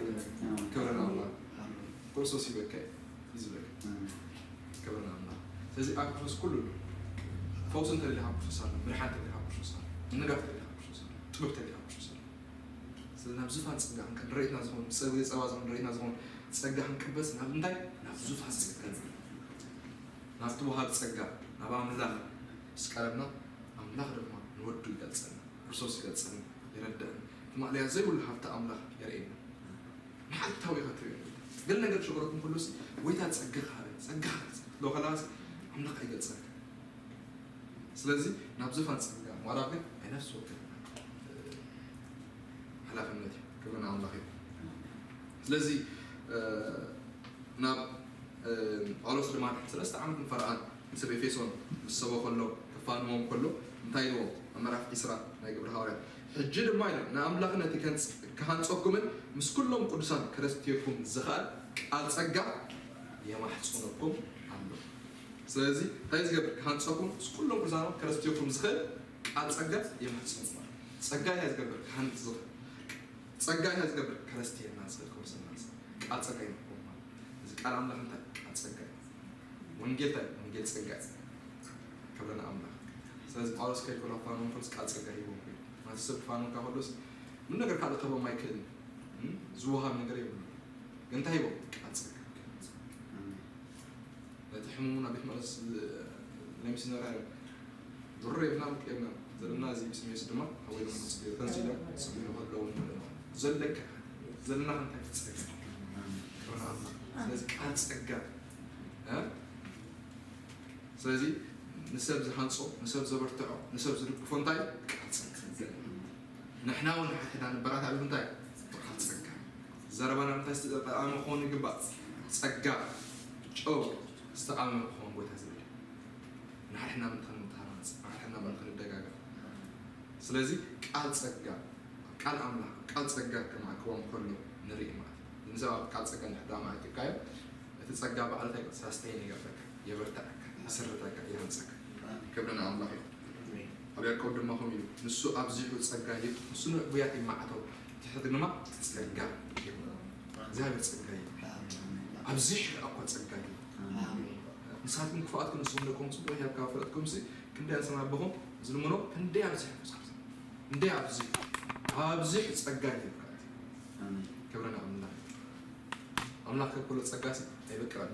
ክብርን ኣምላኽ ክርስቶስ ይበካ እዩ ዝበል። ክብርን ኣምላኽ። ስለዚ ኣብ ክርስቶስ ኩሉ ኣሎ። ፈውሲ እንተደሊኻ ኣብ ክርስቶስ ኣሎ። ምድሓን እንተደሊኻ ኣብ ክርስቶስ ኣሎ። ምንጋፍ እንተደሊኻ ኣብ ክርስቶስ ኣሎ። ጥበብ እንተደሊኻ ኣብ ክርስቶስ ኣሎ። ስለዚ ናብ ዝፋን ፀጋ ክንቀ ንሬትና ዝኾን ብፀ- ብፀባ ዝኾን ንሬትና ዝኾን ፀጋ ክንቅበስ ናብ እንታይ ናብ ዙፋን ፀጋ ናብቲ ወሃብ ፀጋ ናብ ኣምላኽ ምስ ቀረብና ኣምላኽ ድማ ንወዱ ይገልፀልና፣ ክርስቶስ ይገልፀልና፣ ይረድእና። እቲ ማእለያ ዘይብሉ ሃብቲ ኣምላኽ የርእየና። መዓልታዊ ኢኻ ትሪኦ። ገለ ነገር ክሽግረኩም ከሎ ሲ ጎይታ ፀጋኻ ሃበኒ፣ ፀጋኻ ሃበኒ ትብሎ ከለኻ ሲ ኣምላኽ ኣይገልፀልካ። ስለዚ ናብ ዝፋን ፀጋ ምቕራብ ግን ናይ ነፍሲ ወከፍና ሓላፍነት እዩ። ክብሪ ንኣምላኽ እዩ። ስለዚ ናብ ጳውሎስ ድማ ድሕሪ ሰለስተ ዓመት ንፈርኣን ንሰብ ኤፌሶን ምስ ሰበኸሎም ክፋንዎም ከሎ እንታይ ኢልዎም? ኣብ ምዕራፍ ዒስራ ናይ ግብሪ ሃዋርያት ሕጂ ድማ ኢሎም ንኣምላኽ ነቲ ከንጽ- ክሃንጸኩምን ምስ ኩሎም ቅዱሳን ከረስትየኩም ዝኽእል ቃል ጸጋ የማሕጽነኩም ኣሎ። ስለዚ እንታይ ዝገብር ክሃንጸኩም ምስ ኩሎም ቅዱሳን ከረስትየኩም ዝኽእል ቃል ጸጋ የማሕጽነኩም ኣሎ። ጸጋ እንታይ ዝገብር ክሃንጽ ዝኽእል ጸጋ እንታይ ዝገብር ከረስትየና ዝኽእል ከምስና ቃል ጸጋ ይመኩም ማለት እዚ ቃል ኣምላኽ እንታይ ቃል ጸጋ እዩ። ወንጌል እንታይ ወንጌል ጸጋ እዩ። ክብሪ ንኣምላኽ። ስለዚ ጳውሎስ ከይድ ኮላ ፋኖን ኮልስ ቃል ጸጋ ሂቦም ኮይኑ ማለት ሰብ ፋኖን ካሆሎስ ምን ነገር ካልእ ክህቦም ኣይክእልን። ዝወሃብ ነገር የብሉ። ግን እንታይ ሂቦም ቃል ጸጋ። ነቲ ሕሙም ናብ ቤት መቕደስ ናይ ሚስዮናውያን ብሩር የብልና ምቅ የብልና ዘለና እዚ ስሜስ ድማ ኣወይ ድማ ተንሲሎም ጽቢሉ ከለውን ዘለና ዘለካ ዘለና እንታይ ትጸጋ ስለዚ ቃል ጸጋ ስለዚ ንሰብ ዝሃንጾ ንሰብ ዘበርትዖ ንሰብ ዝድግፎ እንታይ ቃል ጸጋ ንሕና እውን ንሓድሕድና ንበራታዕ ብምንታይ ብቃል ጸጋ ዘረባና ምንታይ ዝተጠቃሚ ክኸውን ይግባእ ጸጋ ጨው ዝተቃመመ ክኸውን ጎይታ ዝብል ንሓድሕድና ምንታይ ንተሃናነጽ ንሓድሕድና ምንታይ ንደጋገፍ ስለዚ ቃል ጸጋ ቃል ኣምላኽ ቃል ጸጋ ከማዕክቦም ከሎ ንርኢ ማለት እዩ ንሰብ ኣብ ቃል ጸጋ ንሕዳ ማዕኪብካዮ እቲ ጸጋ በዓል እንታይ ሳስተይን ይገብረካ የበርትዐካ ይስርተካ ይሃንጸካ ክብሪ ንኣምላኽ እዩ ኣብ ያዕቆብ ድማ ከምኡ ኢሉ ንሱ ኣብዚሑ ጸጋ ይህብ ንሱ ንዕቡያት ይመዓቶ ትሕት ድማ ጸጋ ይህብ እግዚኣብሔር ጸጋ ይህብ ኣብዚሑ እኳ ጸጋ ይህብ ንስኻትኩም ክፍኣትኩም ንስኹም ደቅኹም ጽቡቕ ሂብካ ፈለጥኩም ሲ ክንደይ ኣንሰና ኣቦኹም ዝልምኖ ክንደይ ኣብዚሑ እንደ ኣብዚ ኣብዚ ጸጋ ይብካ ክብረ ንኣምላኽ ኣምላኽ ከብ ኩሉ ጸጋ ኣይበቅዕን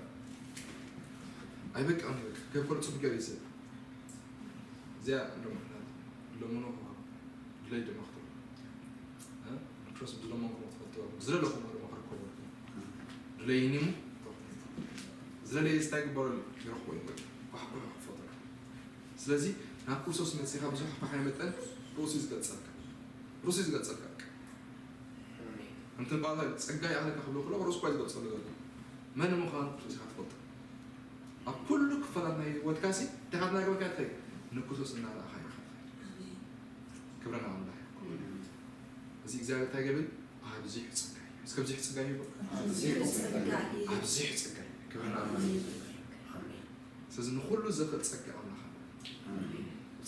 ኣይበቅዕን ይብል ከብ ኩሉ ጽቡቅ ገር ይስብ እዚኣ እንደሞ ለምኖ ድለይ ድማ ክትብሉ ንክሮስ ብዝለመንኩም ክትፈልጥዎ ዝለለኹም ድማ ክርከበልኩም ድለይኒ ዝለለየ ዝታይ ግበረሉ ይረኽቦ ይብል ኳሕኩሕ ክፈጠሩ ስለዚ ናብ ክርስቶስ መፂኻ ብዙሕ ኳሕ መጠን ርእሱ ዝገልፀልካ ርእሱ ዝገልፀልካ ከምቲ ባታ ፀጋ ይኣኽለካ ክብሎ ከሎ ርእሱ ኳ ዝገልፀሉ ዘሎ መን ምዃን ርእስኻ ትፈልጦ ኣብ ኩሉ ክፋላት ናይ ህይወትካ ሲ እንታይ ካብ ናይ ገበርካ ትኸይ ንክርስቶስ እናረኣኻ ኢኻ ክብረ ንኣምላኽ እዚ እግዚኣብሔር እንታይ ገብል ኣብዚሑ ፀጋ እዩ እስከ ኣብዚሑ ፀጋ እዩ ኣብዚሑ ፀጋ እዩ ክብረ ንኣምላኽ ስለዚ ንኩሉ ዘኽእል ጸጋ ኣምላኽ ኣሎ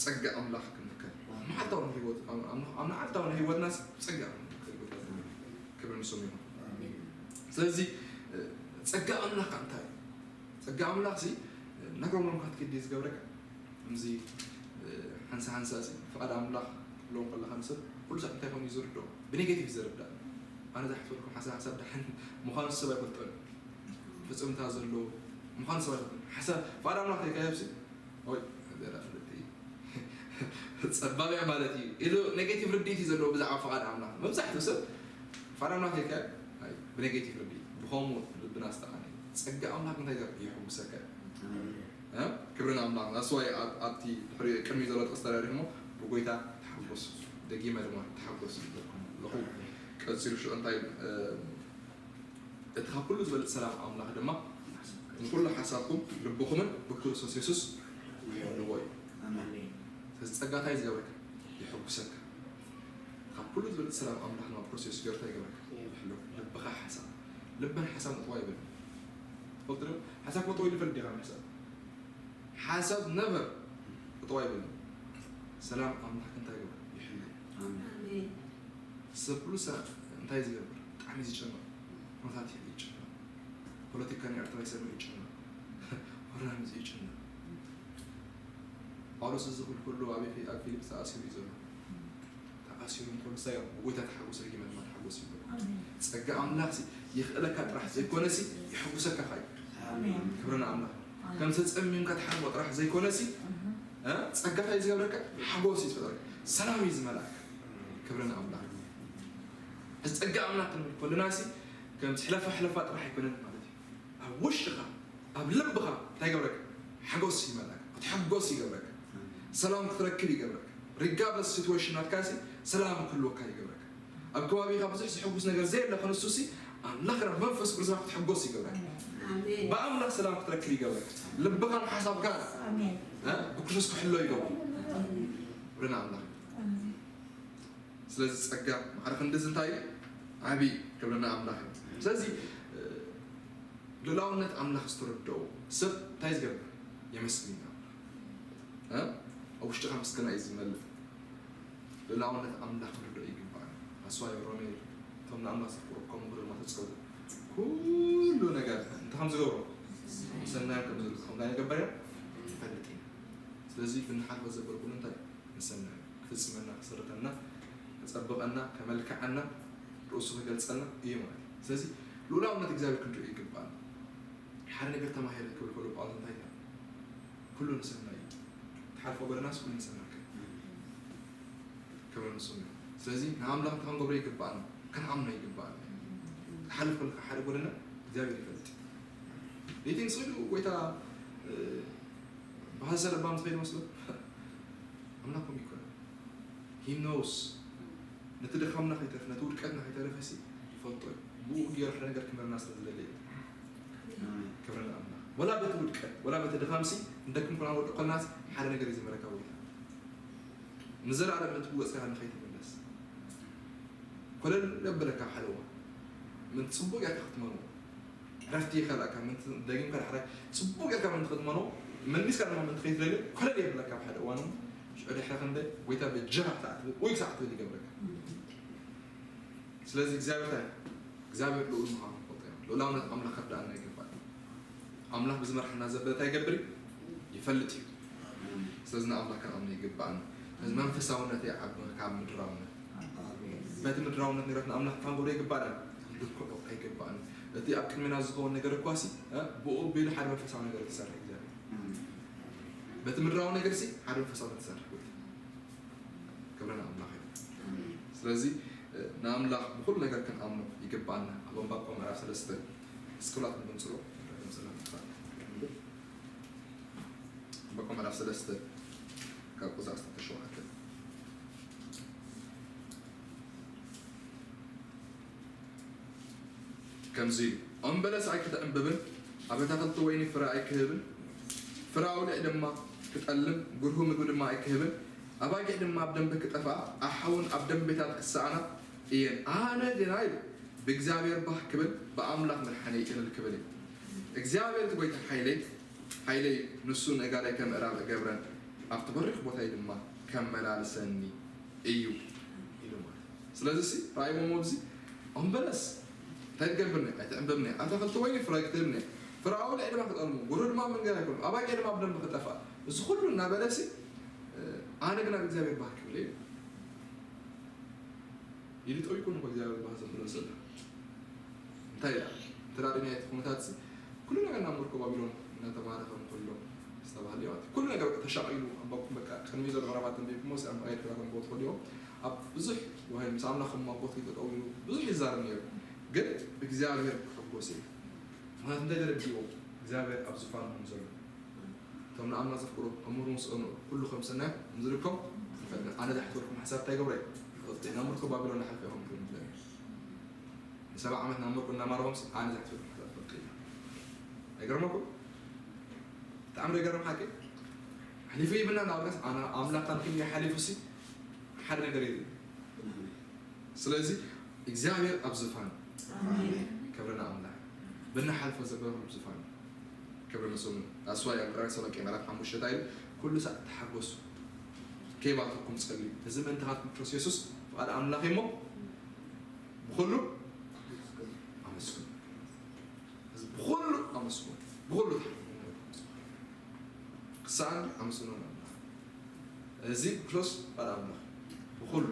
ጸጋ ኣምላኽ ክንርከብ መዓልታዊ ህይወት ኣብ መዓልታዊ ናይ ህይወትና ጸጋ ክብር ንስሙ ይኹን ስለዚ ጸጋ ኣምላኽ እንታይ ጸጋ ኣምላኽ ሲ ናግሮም ሎም ካትክዲ ዝገብረካ ከምዚ ሓንሳ ሓንሳ ሲ ፍቓድ ኣምላኽ ክትብሎም ከለኻ ንሰብ ኩሉ ሳዕ እንታይ ኮይኑ እዩ ዝርድኦ ብኔጌቲቭ ዘርዳእ ኣነ ዝሓስበልኩም ሓንሳ ሓንሳ ደሓን ምዃኑ ሰብ ኣይፈልጦን ፍጽምታ ዘለዎ ምዃን ሰብ ኣይፈልጥን ሓሳብ ባዕላ ኣምላኽ ተይካየብሲ ወይ ዘራ ፍልጥቲ ጸባብ እያ ማለት እዩ ኢሉ ኔጌቲቭ ርድኢት እዩ ዘለዎ ብዛዕባ ፍቓድ ኣምላኽ። መብዛሕትኡ ሰብ ፍቓድ ኣምላኽ ኢልካ ብኔጌቲቭ ርድኢት ብኸምኡ ልብና ዝተቓነ። ጸጋ ኣምላኽ እንታይ ይገብር? የሕጉሰካ። ክብርን ኣምላኽ ኣስዋይ ኣብቲ ድሕሪ ቅድሚ ዘሎ ጥቕስ ተራሪሞ ብጎይታ ተሓጎሱ፣ ደጊመ ድማ ተሓጎሱ ይብለኩም ኣለኹ። ቀፂሉ ሽዑ እንታይ እቲ ካብ ኩሉ ዝበልፅ ሰላም ኣምላኽ ድማ ንኩሉ ሓሳብኩም ልብኹምን ብክርስቶስ የሱስ ይሕልዎ እዩ። ስለዚ ጸጋ እንታይ ዝገብረካ? የሐጉሰካ። ካብ ኩሉ ዝበልፅ ሰላም ኣምላኽ ድማ ብክርስቶስ የሱስ ገርታ ይገብረካ። ይሕልወካ። ልብኻ ሓሳብ ልብን ሓሳብ ንጥዋ ይብል ትፈልጡ ዶ? ሓሳብ ክመጥዋ ይፈልጥ ዲኻ? ሓሳብ ሓሳብ ነቨር ክጥዋ ይብል። ሰላም ኣምላኽ እንታይ ይገብር? ይሕልዎ። ሰብ ኩሉ ሰብ እንታይ ዝገብር? ብጣዕሚ ዝጨነቕ ኩነታት እዩ ዝጨነቕ። ፖለቲካ ናይ ኤርትራ ይሰምዕ ይጨነቕ። ኮሮና ምስ ይጨነቕ። ጳውሎስ እዚ ክብል ከሎ ኣብ ኤፌ- ኣብ ፊልፕስ ተኣሲሩ እዩ ዘሎ። ተኣሲሩ እንከሎ ንሳ እዮም ብጎይታ ተሓጎስ ረጊመ ድማ ተሓጎስ ይብሎ። ጸጋ ኣምላኽ ሲ ይኽእለካ ጥራሕ ዘይኮነ ሲ ይሕጉሰካ ኸዩ። ክብሪ ንኣምላኽ። ከም ተጸሚምካ ትሓርቦ ጥራሕ ዘይኮነ ሲ እ? ጸጋ ታይ ዝገብረካ ሓጎስ እዩ ዝፈጥረካ። ሰላም እዩ ዝመልኣካ። ክብሪ ንኣምላኽ። እዚ ጸጋ ኣምላኽ ክንብል ከለና ሲ ከም ሕለፋ ሕለፋ ጥራሕ ኣይኮነን ማለት እዩ። ኣብ ውሽጥኻ ኣብ ልብኻ እንታይ ይገብረካ? ሓጎስ ይመልኣካ። ክትሕጎስ ይገብረካ። ሰላም ክትረክብ ይገብረካ። ሪጋርድለስ ሲትዌሽን ናትካ ሲ ሰላም ክህልወካ ይገብረካ። ኣብ ከባቢኻ ብዙሕ ዝሕጉስ ነገር ዘየለ ክንሱ ሲ ኣምላኽ ናብ መንፈስ ቅዱስ ክትሕጎስ ይገብረካ። ብኣምላኽ ሰላም ክትረክብ ይገብረካ። ልብኻን ሓሳብካን እ? ብክርስቶስ ክሕሎ ይገብሩ። ርና ኣምላኽ ስለዚ ጸጋ ማዕረ ክንድዚ እንታይ እዩ? ዓብዪ ክብርና ኣምላኽ እዩ። ስለዚ እ፣ ልኡላውነት ኣምላኽ ዝተረድኦ ሰብ እንታይ ዝገብር? የመስግን እዩ ኣምላኽ። እ? ኣብ ውሽጥኻ ምስጋና እዩ ዝመልእ። ልኡላውነት ኣምላኽ ክንርድኦ ይግባእ። ኣስዋይ ሮሜ እቶም ንኣምላኽ ዘፍቅሩ ከምኡ ድማ ተጸውዑ። ኩሉ ነገር እንታይ ከም ዝገብሩ ሰናይ ከም ዝልኩም እንታይ ንገበር ኢና ንፈልጥ ኢና። ስለዚ ብንሓልፎ ዘበልኩሉ እንታይ ንሰናይ ክፍጽመና ክስርተና ክጸብቐና ከመልክዓና ርእሱ ክገልጸልና እዩ ማለት እዩ። ስለዚ ልኡላውነት እግዚኣብሔር ክንርኢ ይግባል። ሓደ ነገር ተማሂረ ክብል ከሎ ጳውሎስ እንታይ ይላል? ኩሉ ንሰናይ እዩ። ትሓልፎ ጎደናስ ኩሉ ንሰናይ ክብል ክብረ ንሱ እዩ። ስለዚ ንኣምላኽ እንታይ ክንገብሮ ይግባል? ክንኣምኖ ይግባል። ትሓልፍ ከለካ ሓደ ጎደና እግዚኣብሔር ይፈልጥ። ሌቲንግ ስኢሉ ጎይታ እ፣ ብሃሰ ለባም ዝኸይድ መስሎ ኣምላኽ ከምኡ ይኮነ። He knows ነቲ ድኻምና ከይተርፍ ነቲ ውድቀትና ከይተረፈ ሲ ይፈልጦ እዩ። ብኡ ገይሩ ሓደ ነገር ክምህረና ስለ ዝደለየ ክብሪ ንኣምላኽ። ወላ በቲ ውድቀት ወላ በቲ ድኻም ሲ እንደክም ኮና ወድቅ ኮልና ሓደ ነገር እዩ ዝምህረካ ጎይታ። ንዘለኣለም ነቲ ብወፅካ ንኸይትምለስ ኮለል የብለካ ሓደ እዋን ምን ፅቡቅ ጌርካ ክትመኖ ዕረፍቲ ይኸልኣካ ምንቲ ደጊምካ ዳሕራይ ፅቡቅ ጌርካ ምንቲ ክትመኖ መሊስካ ድማ ምንቲ ከይትደልዮ ኮለል የብለካ ኣብ ሓደ እዋን ሽዑ ድሕሪ ክንደይ ጎይታ በጃኻ ክትብል ወይ ክሳዕ ክትብል ይገብረካ። ስለዚ እግዚኣብሔር እንታይ እግዚኣብሔር ልኡል ምዃኑ ንፈልጦ ኢና። ልኡላውነት ኣምላኽ ከርድኣና ይግባእ። ኣምላኽ ብዝመርሓና ዘበለ እንታይ ይገብር እዩ? ይፈልጥ እዩ። ስለዚ ንኣምላኽ ክንኣምኖ ይግባእና። ስለዚ መንፈሳውነት ይዓቢ ካብ ምድራውነት። በቲ ምድራውነት ነገራት ንኣምላኽ ክንጎዶ ይግባእና። ልክዖ ኣይግባእን። እቲ ኣብ ቅድሜና ዝኸውን ነገር እኳ ሲ ብኡ ኣቢሉ ሓደ መንፈሳዊ ነገር ትሰርሕ እግዚኣብሔር። በቲ ምድራዊ ነገር ሲ ሓደ መንፈሳዊ ነገር ትሰርሕ ጎይታ። ክብሪ ንኣምላኽ እዩ። ስለዚ ንኣምላኽ ብኩሉ ነገር ክንኣምኖ ይግባእና። ኣብ ዕንባቆም ምዕራፍ ሰለስተ እስክላት ንብንጽሮ ዕንባቆም ምዕራፍ ሰለስተ ካብ ቁጽሪ ዓሰርተ ሸውዓተ ከምዚ ኢሉ ኦም በለስ ኣይክተዕንብብን ኣብ ኣታኽልቲ ወይኒ ፍረ ኣይክህብን ፍረ ኣውሊዕ ድማ ክጠልም ጉርሁ ምግቢ ድማ ኣይክህብን ኣባጊዕ ድማ ኣብ ደንበ ክጠፍኣ ኣሓውን ኣብ ደንቤታት ክሰኣና እየን ኣነ ግና ኢሉ ብእግዚኣብሔር ባህ ክብል ብኣምላኽ ምድሓነይ እልል ክብል እየ እግዚኣብሔር እቲ ጐይታ ሓይለይ ሓይለይ ንሱ ነጋዳይ ከም ምእራብ እገብረን ኣብቲ በሪኽ ቦታይ ድማ ከመላልሰኒ እዩ ኢሉ ማለት እዩ። ስለዚ ሲ ረኣይዎም ኣብዚ ኦም በለስ እንታይ ትገብርኒ ኣይትዕንብብኒ ኣታኽልቲ ወይኒ ፍረ ኣይክትህብኒ ፍረ ኣውሊዕ ድማ ክጠልሙ ጉሩ ድማ መንገድ ኣይኮኑ ኣባጊዕ ድማ ብደንብ ክጠፍኣ እዚ ኩሉ እናበለ ሲ ኣነ ግና ብእግዚኣብሔር ባህ ክብል እዩ ኢሉ ጠይቁ ንኮ እግዚኣብሔር ባህ ዘብሎ ዘሎ እንታይ ኢላ እንተ ዳኣ እቲ ኩነታት ሲ ኩሉ ነገር ናብ ምርኮ ባቢሎን እናተማረኸ እንከሎ ዝተባህለ እዩ ማለት እዩ። ኩሉ ነገር በቃ ተሻቒሉ፣ ኣንባብኩም በቃ ቅድሚ ዘሎ ምዕራፋት ኣንቢብኩሞ፣ እዚ ኣንባ-፣ ኣየድሕራኩም ኣንብቦ ትኽእሉ እዮም። ኣብ ብዙሕ ወይ ምስ ኣምላኽ ከም ኣቦት ጠጠው ኢሉ ብዙሕ ይዛረብ ነይሩ። ግን እግዚኣብሔር ክሕጎስ እዩ። ምኽንያቱ እንታይ ተረዲእዎ? እግዚኣብሔር ኣብ ዙፋኑ ከም ዘሎ። እቶም ንኣምላኽ ዘፍቅሩ እምሩ ምስ ቐንኡ ኩሉ ከም ሰናይ ከም ዝልኮም ንፈልጥ። ኣነ ዝሓትወልኩም ሓሳብ እንታይ ገብረ? ይፈልጥ። ናብ ምርኮ ባቢሎን ንሓልፈ ኢኹም ትብሉ። ንሰብዓ ዓመት ናብ ምርኮ እናማረኹምስ ኣነ ዝሓትወልኩም ሓሳብ ይፈልጥ። ኣይገርመኩም? ብጣዕሚ ዘይገርም ሓቂ? ሓሊፉ ይብልና ናብ ርጋስ ኣነ ኣምላኽ ካብ ክንደይ ሓሊፉ ሲ ሓደ ነገር የለን። ስለዚ እግዚኣብሔር ኣብ ዝፋን ከብረና ኣምላኽ ብናሓልፎ ዘበሩ ዝፋን ከብረ ንስሙ ኣስዋይ ኣብ ቅራይ ሰሎንቄ ምዕራፍ ሓሙሽተ እንታይ ኢሉ? ኩሉ ሳዕ ተሓጎሱ ከይባተኩም ጸልዩ። እዚ ምእንታኻትኩም ክርስቶስ የሱስ ፍቓድ ኣምላኽ እሞ ብኹሉ ኣመስግኑ። እዚ ብኹሉ ኣመስግኑ። ብኹሉ ተሓጎሱ። ክሳን ኣመስግኑ ኣምላኽ። እዚ ክርስቶስ ፍቓድ ኣምላኽ ብኹሉ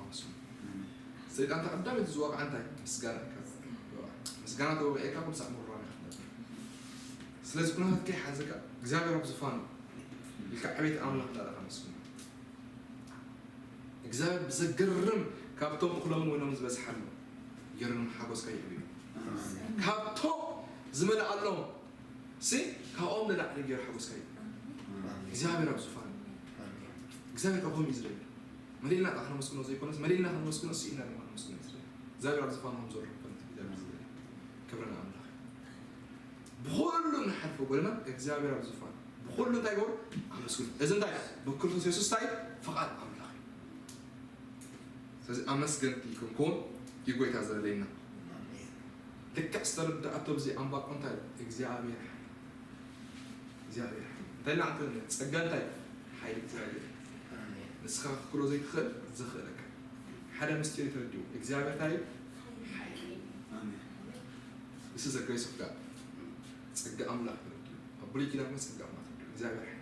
ኣመስግኑ። ሰይጣን ተቐዳሚት ዝዋቕዓ እንታይ? ምስጋና ካብ ምስጋና ተወቂዕካ ኩሉ ሳዕ ምሩራም ኢኻ ትነብር። ስለዚ ኩነታት ከይሓዘካ እግዚኣብሔር ኣብ ዝፋኑ ኢልካ ዕቤት ኣምላኽ እንዳረኻ መስግኑ። እግዚኣብሔር ብዘገርም ካብቶም እኽሎም ወይኖም ዝበዝሓሉ ገርም ሓጎስካ ይዕብዩ። ካብቶም ዝመልኣሎም ሲ ካብኦም ንላዕሊ ገይሩ ሓጎስካ እዩ። እግዚኣብሔር ኣብ ዙፋን። እግዚኣብሔር ካብኦም እዩ ዝደሊ። መሊእና ጣ ከነመስግኖ ዘይኮነስ መሊእና ከነመስግኖ ስኢና ድማ ከነመስግኖ እዩ ዝደሊ። እግዚኣብሔር ኣብ ዙፋን ከም ዘሎ ክፈልጥ እግዚኣብሔር ዝደሊ። ክብሪ ንኣምላኽ። ብኹሉ ንሓልፎ ጎደና እግዚኣብሔር ኣብ ዙፋን ብኹሉ እንታይ ገሩ ኣመስግኑ። እዚ እንታይ ብክርስቶስ የሱስ እንታይ ፍቓድ ኣምላኽ እዩ። ስለዚ ኣመስገንቲ ክንኮን እዩ ጎይታ ዘለለና። ልክዕ ዝተረዳእቶ ብዚ ኣንባቆ እንታይ እግዚኣብሔር ሓይል እግዚኣብሔር ሓይል እንታይ ኢልና ዓንተ ጸጋ እንታይ ሓይል እግዚኣብሔር ንስኻ ክትክሎ ዘይትኽእል ዝኽእለካ ሓደ ምስጢር ተረዲኡ እግዚኣብሔር እንታይ ሓይል This is the grace of God. ጸጋ ኣምላኽ ተረዲኡ ኣብ ብሉይ ኪዳን ጸጋ ኣምላኽ ተረዲኡ እግዚኣብሔር ሓይል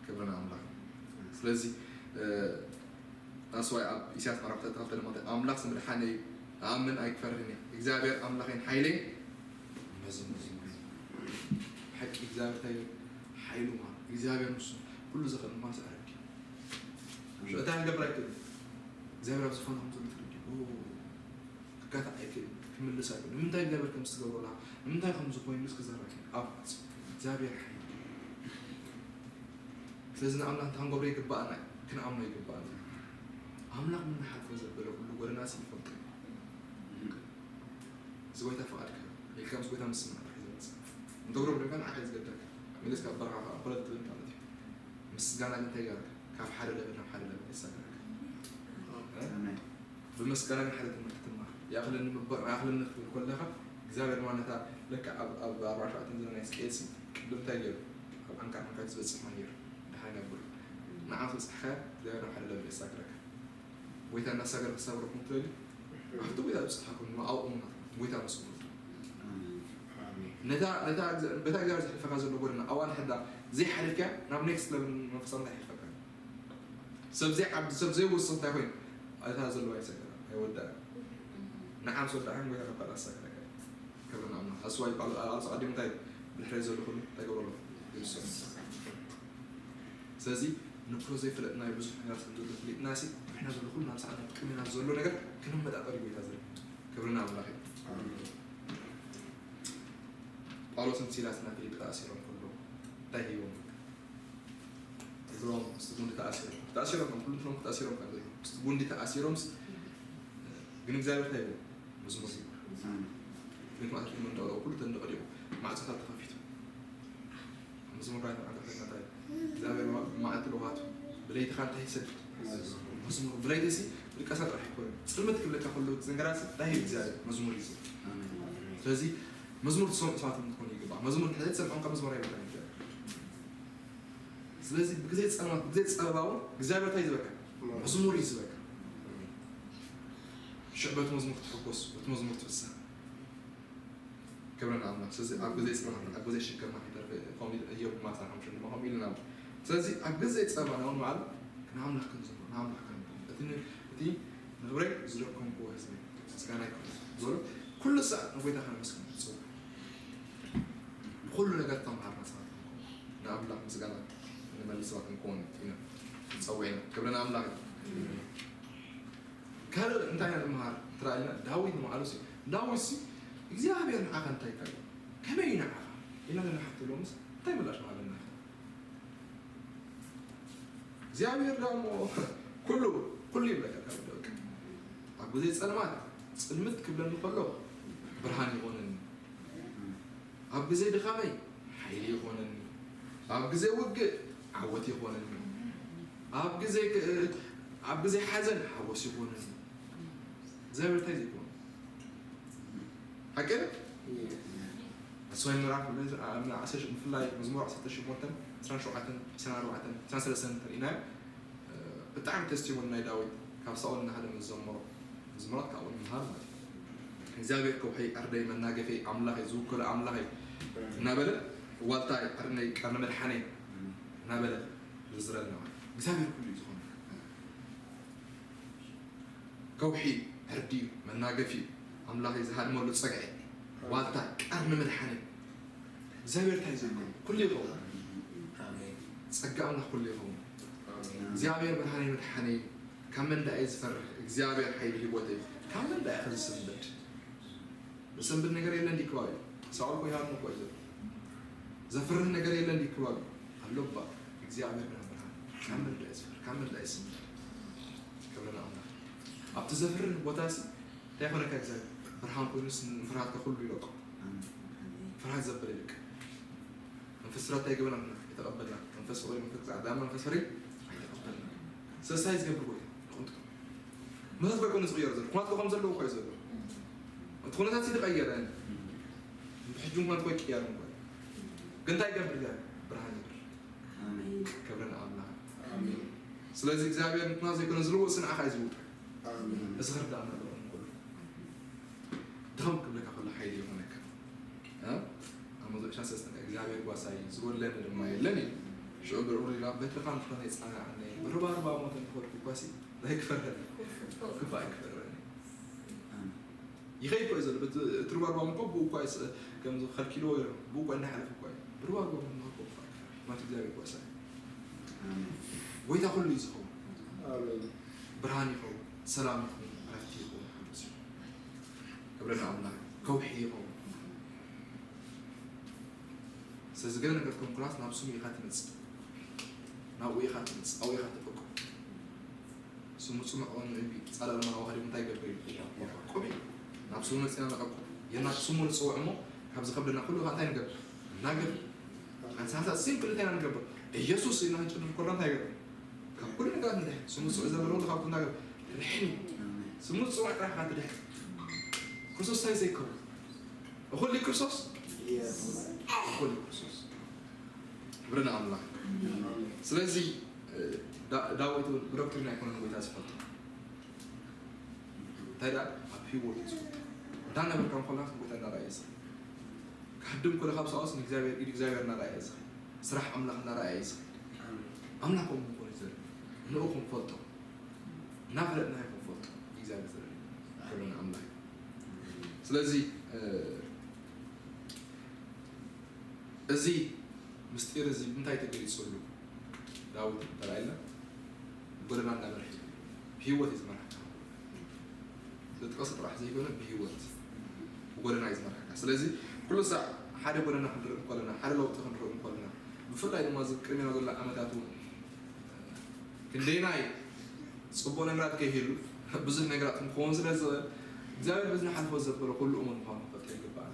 ክብርና ኣምላኽ። ስለዚ ኣስዋይ ኣብ ኢሳያስ ምዕራፍ ተልተ ድማ ኣምላኽ ስምድሓነይ ኣምን ኣይክፈርህን እግዚኣብሔር ኣምላኸይን ሓይለይ መዝሙር ሓቂ እግዚኣብሔር እንታይ ሓይሉ ማለት እግዚኣብሔር ንሱ ኩሉ ዘኽእል ማለት ኣረዲ ሽእታ ክገብር ኣይክእል እግዚኣብሔር ኣብ ዝኾነ ከም ዘሎ ተረዲ ክጋታዕ ኣይክእል ክምልስ ኣይክእል ንምንታይ እግዚኣብሔር ከም ዝትገብረላ ንምንታይ ከም ዝኾይኑ ክዛረብ ኣይክእል ኣብ እግዚኣብሔር ሓይሉ ስለዚ ንኣምላኽ እንታይ ክንገብሮ ይግባኣና ክንኣምኖ ይግባኣና ኣምላኽ ምናሓልፎ ዘበለ ኩሉ ጎደና ሲ ይፈልጦ እዚ ጎይታ ፍቓድካ ኢልካ ምስ ጎይታ ምስምና ጥራሕ ዘመፅ እንተግሮ ብደካ ንዓኻ ዝገደልካ መለስ ካብ በረኻ ከዓ ኮለል ትብል ማለት እዩ ምስጋና ግን እንታይ ጋርካ ካብ ሓደ ለበል ናብ ሓደ ለበል የሳግረካ ብምስጋና ግን ሓደ ትምህርቲ ትማር ይኣኽለኒ ምበር ኣይኣኽለኒ ክትብል ከለኻ እግዚኣብሔር ድማ ነታ ለካ ኣብ ኣርባዕተ ሸውዓተ ዘመን ናይ ስቅኤልሲ ቅድም እንታይ ገይሩ ኣብ ዓንካ ዓንካ ዝበፅሕ ማ ነይሩ ድሓን ነብሩ ንዓ ዝበፅሕካ እግዚኣብሔር ሓደ ለብል የሳግረካ ጎይታ እናሳገር ክሳብረኩም ትደሊ ኣብቲ ጎይታ ዝበፅሓኩም ድማ ኣብኡ ጎይታ መስሉ ነታ ነታ በታ እግዚኣብሔር ዘሕልፈካ ዘሎ ጎደና ኣዋን ሕዳ ዘይሓልፍካ ናብ ኔክስት ለብል መንፈሳዊ እንታይ ይሕልፈካ ሰብ ዘይዓቢ ሰብ ዘይወስኽ እንታይ ኮይኑ እታ ዘለዋ ይሰገራ ኣይወዳእን ንዓ ምስ ወዳእካ ጎይታ ካብ ካልእ ኣሳገረካ ክብሪ ንኣምላኽ ኣስዋይ ቃሉ ኣልኣልሶ ኣዲሙ እንታይ ብድሕረይ ዘሎ ኩሉ እንታይ ገብረሎ ይውሰድ ስለዚ ንክሮ ዘይፈለጥናዮ ብዙሕ ነገራት ከም ዘሎ ፈሊጥና ሲ ንሕና ዘሎ ኩሉ ናብ ሰዓት ናብ ቅድሜና ዘሎ ነገር ክንመጣጠር ጎይታ ዝርኢ ክብሪ ንኣምላኽ እዩ ጳውሎስን ሲላስን ናብ ፊልጲ ተኣሲሮም ከሎ እንታይ ሂቦም እግሮም ምስቲ ጉንዲ ተኣሲሮም ተኣሲሮም እዮም ኩሉ እግሮም ተኣሲሮም ካብ ምስቲ ጉንዲ ተኣሲሮምስ ግን እግዚኣብሔር እንታይ ይብል መዝሙር ይብል ግን ማእት መንደቕ ኩሉ ተንደቕ ዲቑ ማዕጾታት ተኸፊቱ መዝሙር ናይ መዓልቲ እንታይ እግዚኣብሔር መዓልቲ ለውሃቱ ብለይትኻ እንታይ ይሰድ መዝሙር ብለይቲ ሲ ብልቀሳ ጥራሕ ይኮነ ፅልመት ክብለካ ከሎ ነገራት እንታይ እግዚኣብሔር መዝሙር ይዝብ ስለዚ መዝሙር ትሰምዑ ሰባት ንክኾኑ ይግባእ መዝሙር እንድሕር ዘይትሰምዖም ካብ መዝሙር ኣይብልካን እግዚኣብሔር ስለዚ ብግዜ ፀልማት ብግዜ ፀበባ እውን እግዚኣብሔር እንታይ ዝበካ መዝሙር እዩ ዝበካ ሽዕ በቲ መዝሙር ትሕጎስ በቲ መዝሙር ትፍስህ ክብሪ ንኣምላኽ ስለዚ ኣብ ግዜ ፀልማት ኣብ ግዜ ሽግርና ከይተርፈ ከምኡ ኢሉ እዮብ ማታ ሓሙሽተ ድማ ከምኡ ኢሉ ናብ ስለዚ ኣብ ግዜ ፀበባና እውን በዓል ንኣምላኽ ክንዝምር ንኣምላኽ ክንብል እቲ እቲ ንኽብረይ ዝደከምክዎ ህዝቢ ምስጋና ይክፈል ዝበሎ ኩሉ ሰዓት ንጎይታ ከነመስግን ንፅውዕ ብኩሉ ነገር ተምሃርና ሰባት ንኣምላኽ ምስጋና ንመልስ ሰባት ክንከውን ኢና ንጸውዕ ኢና። ክብሪ ንኣምላኽ እዩ። ካልእ እንታይ ኢና ንመሃር? ትራእልና ዳዊት ንባዕሉ ሲ ዳዊት ሲ እግዚኣብሔር ንዓኻ እንታይ ኢልካ እዩ? ከመይ እዩ ንዓኻ? ኢልና ንሓቶ ሎምስ እንታይ ምላሽ ምሃበና? እግዚኣብሔር ደሞ ኩሉ ኩሉ ይብለካ ካብ ደቂ ኣብ ግዜ ጸልማት ጽልምት ክብለኒ ከሎ ብርሃን ይኾነኒ። ኣብ ግዜ ድኻመይ ሓይሊ ይኾነኒ። ኣብ ግዜ ውግእ ዓወት ይኾነኒ። ኣብ ግዜ ክ- ኣብ ግዜ ሓዘን ሓጎስ ይኾነኒ። እግዚኣብሔር እንታይ ዘይኮኑ ሓቂ ኣስዋይ ምዕራፍ ዓሰርተ ብፍላይ መዝሙር ዓሰርተ ሸሞንተ ዕስራን ሸውዓተን ዕስራን ኣርባዕተን ዕስራን ሰለስተን እንተርኢናዮ ብጣዕሚ ተስቲሞኒ ናይ ዳዊት ካብ ሳኦል እናሃደመ ዝዘመሮ መዝሙራት ካብኡ ንምሃር ማለት እዩ። እግዚኣብሔር ከውሒ ዕርደይ መናገፈይ ኣምላኸይ ዝውክሎ ኣምላኸይ እናበለ ዋልታይ ዕርነይ ቀርኒ መድሓነይ እናበለ ዝዝረልና ማለት እዩ። እግዚኣብሔር ኩሉ እዩ ዝኾነ ከውሒ ዕርዲ እዩ መናገፊ እዩ ኣምላኸይ ዝሃድመሉ ፀግዒ ዋልታ ቀርኒ መድሓነይ እግዚኣብሔር እንታይ ዘይኮኑ ኩሉ ይኸውን። ጸጋ ኣምላኽ ኩሉ ይኸውን። እግዚኣብሔር ብርሃነይ መድሓነይ ካብ መን ዳኣ ዝፈርሕ እግዚኣብሔር ሓይሊ ህይወተይ ካብ መን ዳኣ ዝስንብድ ዝስንብድ ነገር የለን ድዩ ከባቢ ሳኦል እኮ ይሃድሞ እኮ እዩ ዘሎ ዘፍርህ ነገር የለን ድዩ ከባቢ ኣሎ እባ እግዚኣብሔር ግን ብርሃን ካብ መን ዳኣ ዝፈርሕ ካብ መን ዳኣ ዝስንብድ ክብሪ ንኣምላኽ ኣብቲ ዘፍርህ ቦታ ሲ እንታይ ኮነካ እግዚኣብሔር ብርሃን ኮይኑስ ንፍርሃትካ ኩሉ ይለቆ ፍርሃት ዘበለ ይልቅ መንፈስ ፍርሃት ኣይገበና ኣይተቐበልና መንፈስ ፍቕሪ መንፈስ ጻዕዳ መንፈስ ፍሪ ኣይተቐበልና ሰሳይ ዝገብር ጎይታ ይኹንቱ ምሕረት ኮይ ኮነ ዝቕየር ዘሎ ኩናት ከም ዘለዎ ኮይ ዘሎ እቲ ኩነታት ሲ ተቐየረ ብሕጂ ኩናት ኮይ ቅያር ኮይ ግን እንታይ ይገብር እግዚኣብሔር ብርሃን ይገብር ክብሪ ንኣምላኽ ስለዚ እግዚኣብሔር ንኩናት ዘይኮነ ዝልውጥ ስንዓኻ እዩ ዝውጥ እዚ ክርዳእና ኣለዎ ንኩሉ ድኸም ክብለካ ከሎ ሓይሊ ይኾነካ ኣብ መቶ ዕስራን ሰለስተን እግዚኣብሔር ጓሳይ ዝጎድለኒ ድማ የለን እዩ ሽዑ ብርኡ ኢላ በትርኻ ንፍረን የፃንዓኒ ብርባርባ ሞት እንተኾድኩ እኳሲ ዘይክፈረኒ ክፋ ኣይክፈረኒ ይኸይድ ኮ ዘሎ እቲ ርባርባ ምኮ ብኡ እኳ ከም ከልኪልዎ ገይሮም ብኡ እኳ እንዳሓለፍ እኳ እዩ ብርባርባ ምኮ እኳ ማት እግዚኣብሔር ጓሳይ ጎይታ ኩሉ እዩ ዝኸውን ብርሃን ይኸውን ሰላም ይኸውን ዕረፍቲ ይኸውን ሓጎስ ይኸውን ክብሪ ንኣምላኽ ከውሒ ይኸውን ስለዚ ገለ ነገር ኮንኩራስ ናብ ስሙ ኢኻ ትመጽእ ናብኡ ኢኻ ትመጽእ ኣብኡ ኢኻ ትበቁ ስሙ ጽኑዕ ቐኑ እምቢ ጻላል ማዋሃዲ እንታይ ገብር እዩ ቆቢ ናብ ስሙ መጽና ንቐቁ የና ስሙ ንጽውዕ እሞ ካብ ዝኸብደና ኩሉ እንታይ ንገብር ናገር ኣንሳሳ ሲምፕል እንታይ ንገብር ኢየሱስ ኢና ንጭድር ኮላ እንታይ ገብር ካብ ኩሉ ነገር ንድሕ ስሙ ጽውዕ ዘበለ ሁሉ ካብቱ እንታይ ገብር ድሕን ስሙ ጽውዕ ጥራሕ ካትድሕ ክርስቶስ እንታይ ዘይከውን እኹል ክርስቶስ እኹል ክርስቶስ ክብሪ ንኣምላኽ ስለዚ ዳዊት እውን ብዶክትሪን ኣይኮነን ጎይታ ዝፈልጦ እንታይ ደኣ ኣብ ህይወት እዩ ዝፈልጦ እንዳነበርካ እንኮላ ጎይታ እናረኣየ ዝኸ ክሕድም ኮለ ካብ ሳኦስ ንእግዚኣብሔር ኢድ እግዚኣብሔር እናረኣየ ዝኸ ስራሕ ኣምላኽ እናረኣየ ዝኸ ኣምላኽ ከምኡ ምኾነ ዘርኢ ንኡ ክንፈልጦ እናፈለጥና ክንፈልጦ እግዚኣብሔር ዘርኢ ክብሪ ንኣምላኽ ስለዚ እዚ ምስጢር እዚ ብምንታይ ተገሊጹ ኣሎ? ዳዊት እንተራእየና ጎደና እንዳመርሐ ብህይወት እዩ ዝመርሐካ። ዝጥቀስ ጥራሕ ዘይኮነ ብህይወት ብጎደና እዩ ዝመርሐካ። ስለዚ ኩሉ ሳዕ ሓደ ጎደና ክንርኢ እንከለና፣ ሓደ ለውጢ ክንርኢ እንከለና፣ ብፍላይ ድማ እዚ ቅድሜና ዘሎ ዓመታት እውን ክንደይናይ ፅቡቅ ነገራት ከይህሉ ብዙሕ ነገራት ክንከውን ስለ ዝኽእል እግዚኣብሔር በዚ ንሓልፎ ዘበለ ኩሉ እሙን ምኳኑ ክንፈልጦ ይግባእ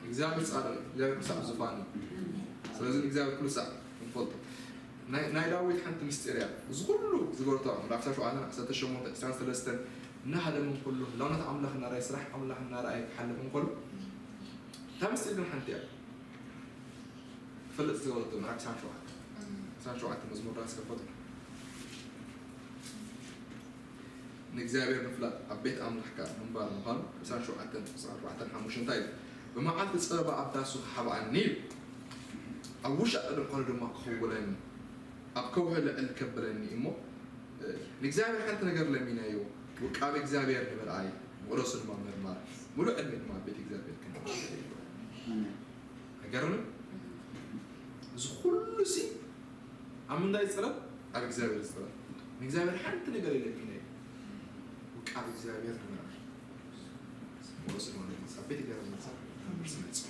እግዚኣብሔር ፃድቅ እግዚኣብሔር ክሳብ ዝፋን እዩ ስለዚ እግዚኣብሔር ኩሉ ሳዕ ክንፈልጦ ናይ ዳዊት ሓንቲ ምስጢር እያ እዚ ኩሉ ዝገርቶ ምዕራፍ ሸውዓተ ዕስራን ሸሞንተ ዕስራን ሰለስተን እናሃለመ እንከሎ ህላውነት ኣምላኽ እናረኣየ ስራሕ ኣምላኽ እናረኣየ ክሓልፍ እንከሎ እታ ምስጢር ግን ሓንቲ እያ ክፈልጥ ዝገበረቶ ምዕራፍ ዕስራን ሸውዓተን ዕስራን ሸውዓተን መዝሙር ዳዊት ዝከፈቱ ንእግዚኣብሔር ምፍላጥ ኣብ ቤት ኣምላኽካ ምንባር ምዃኑ ዕስራን ሸውዓተን ዕስራን ኣርባዕተን ሓሙሽተ እንታይ እዩ ብመዓልቲ ጸበባ ኣብ ዳሱ ክሓብኣኒ እዩ ኣብ ውሻጠ ድንኳኑ ድማ ክኽውለኒ ኣብ ከውሒ ልዕል ከብለኒ እሞ ንእግዚኣብሔር ሓንቲ ነገር ለሚናዮ ውቃብ እግዚኣብሔር ንመርኣይ መቕደሱ ድማ ምርማር ሙሉእ ዕድመ ድማ ቤት እግዚኣብሔር ክንገርም ኩሉ ሲ ኣብ ምንታይ ይፅረብ? ኣብ እግዚኣብሔር ይፅረብ። ንእግዚኣብሔር ሓንቲ ነገር የለብን እዩ። ውቃብ እግዚኣብሔር ንምርኣይ ወረስ ማለት ኣብ ቤት እግዚኣብሔር መሳ ስመፅ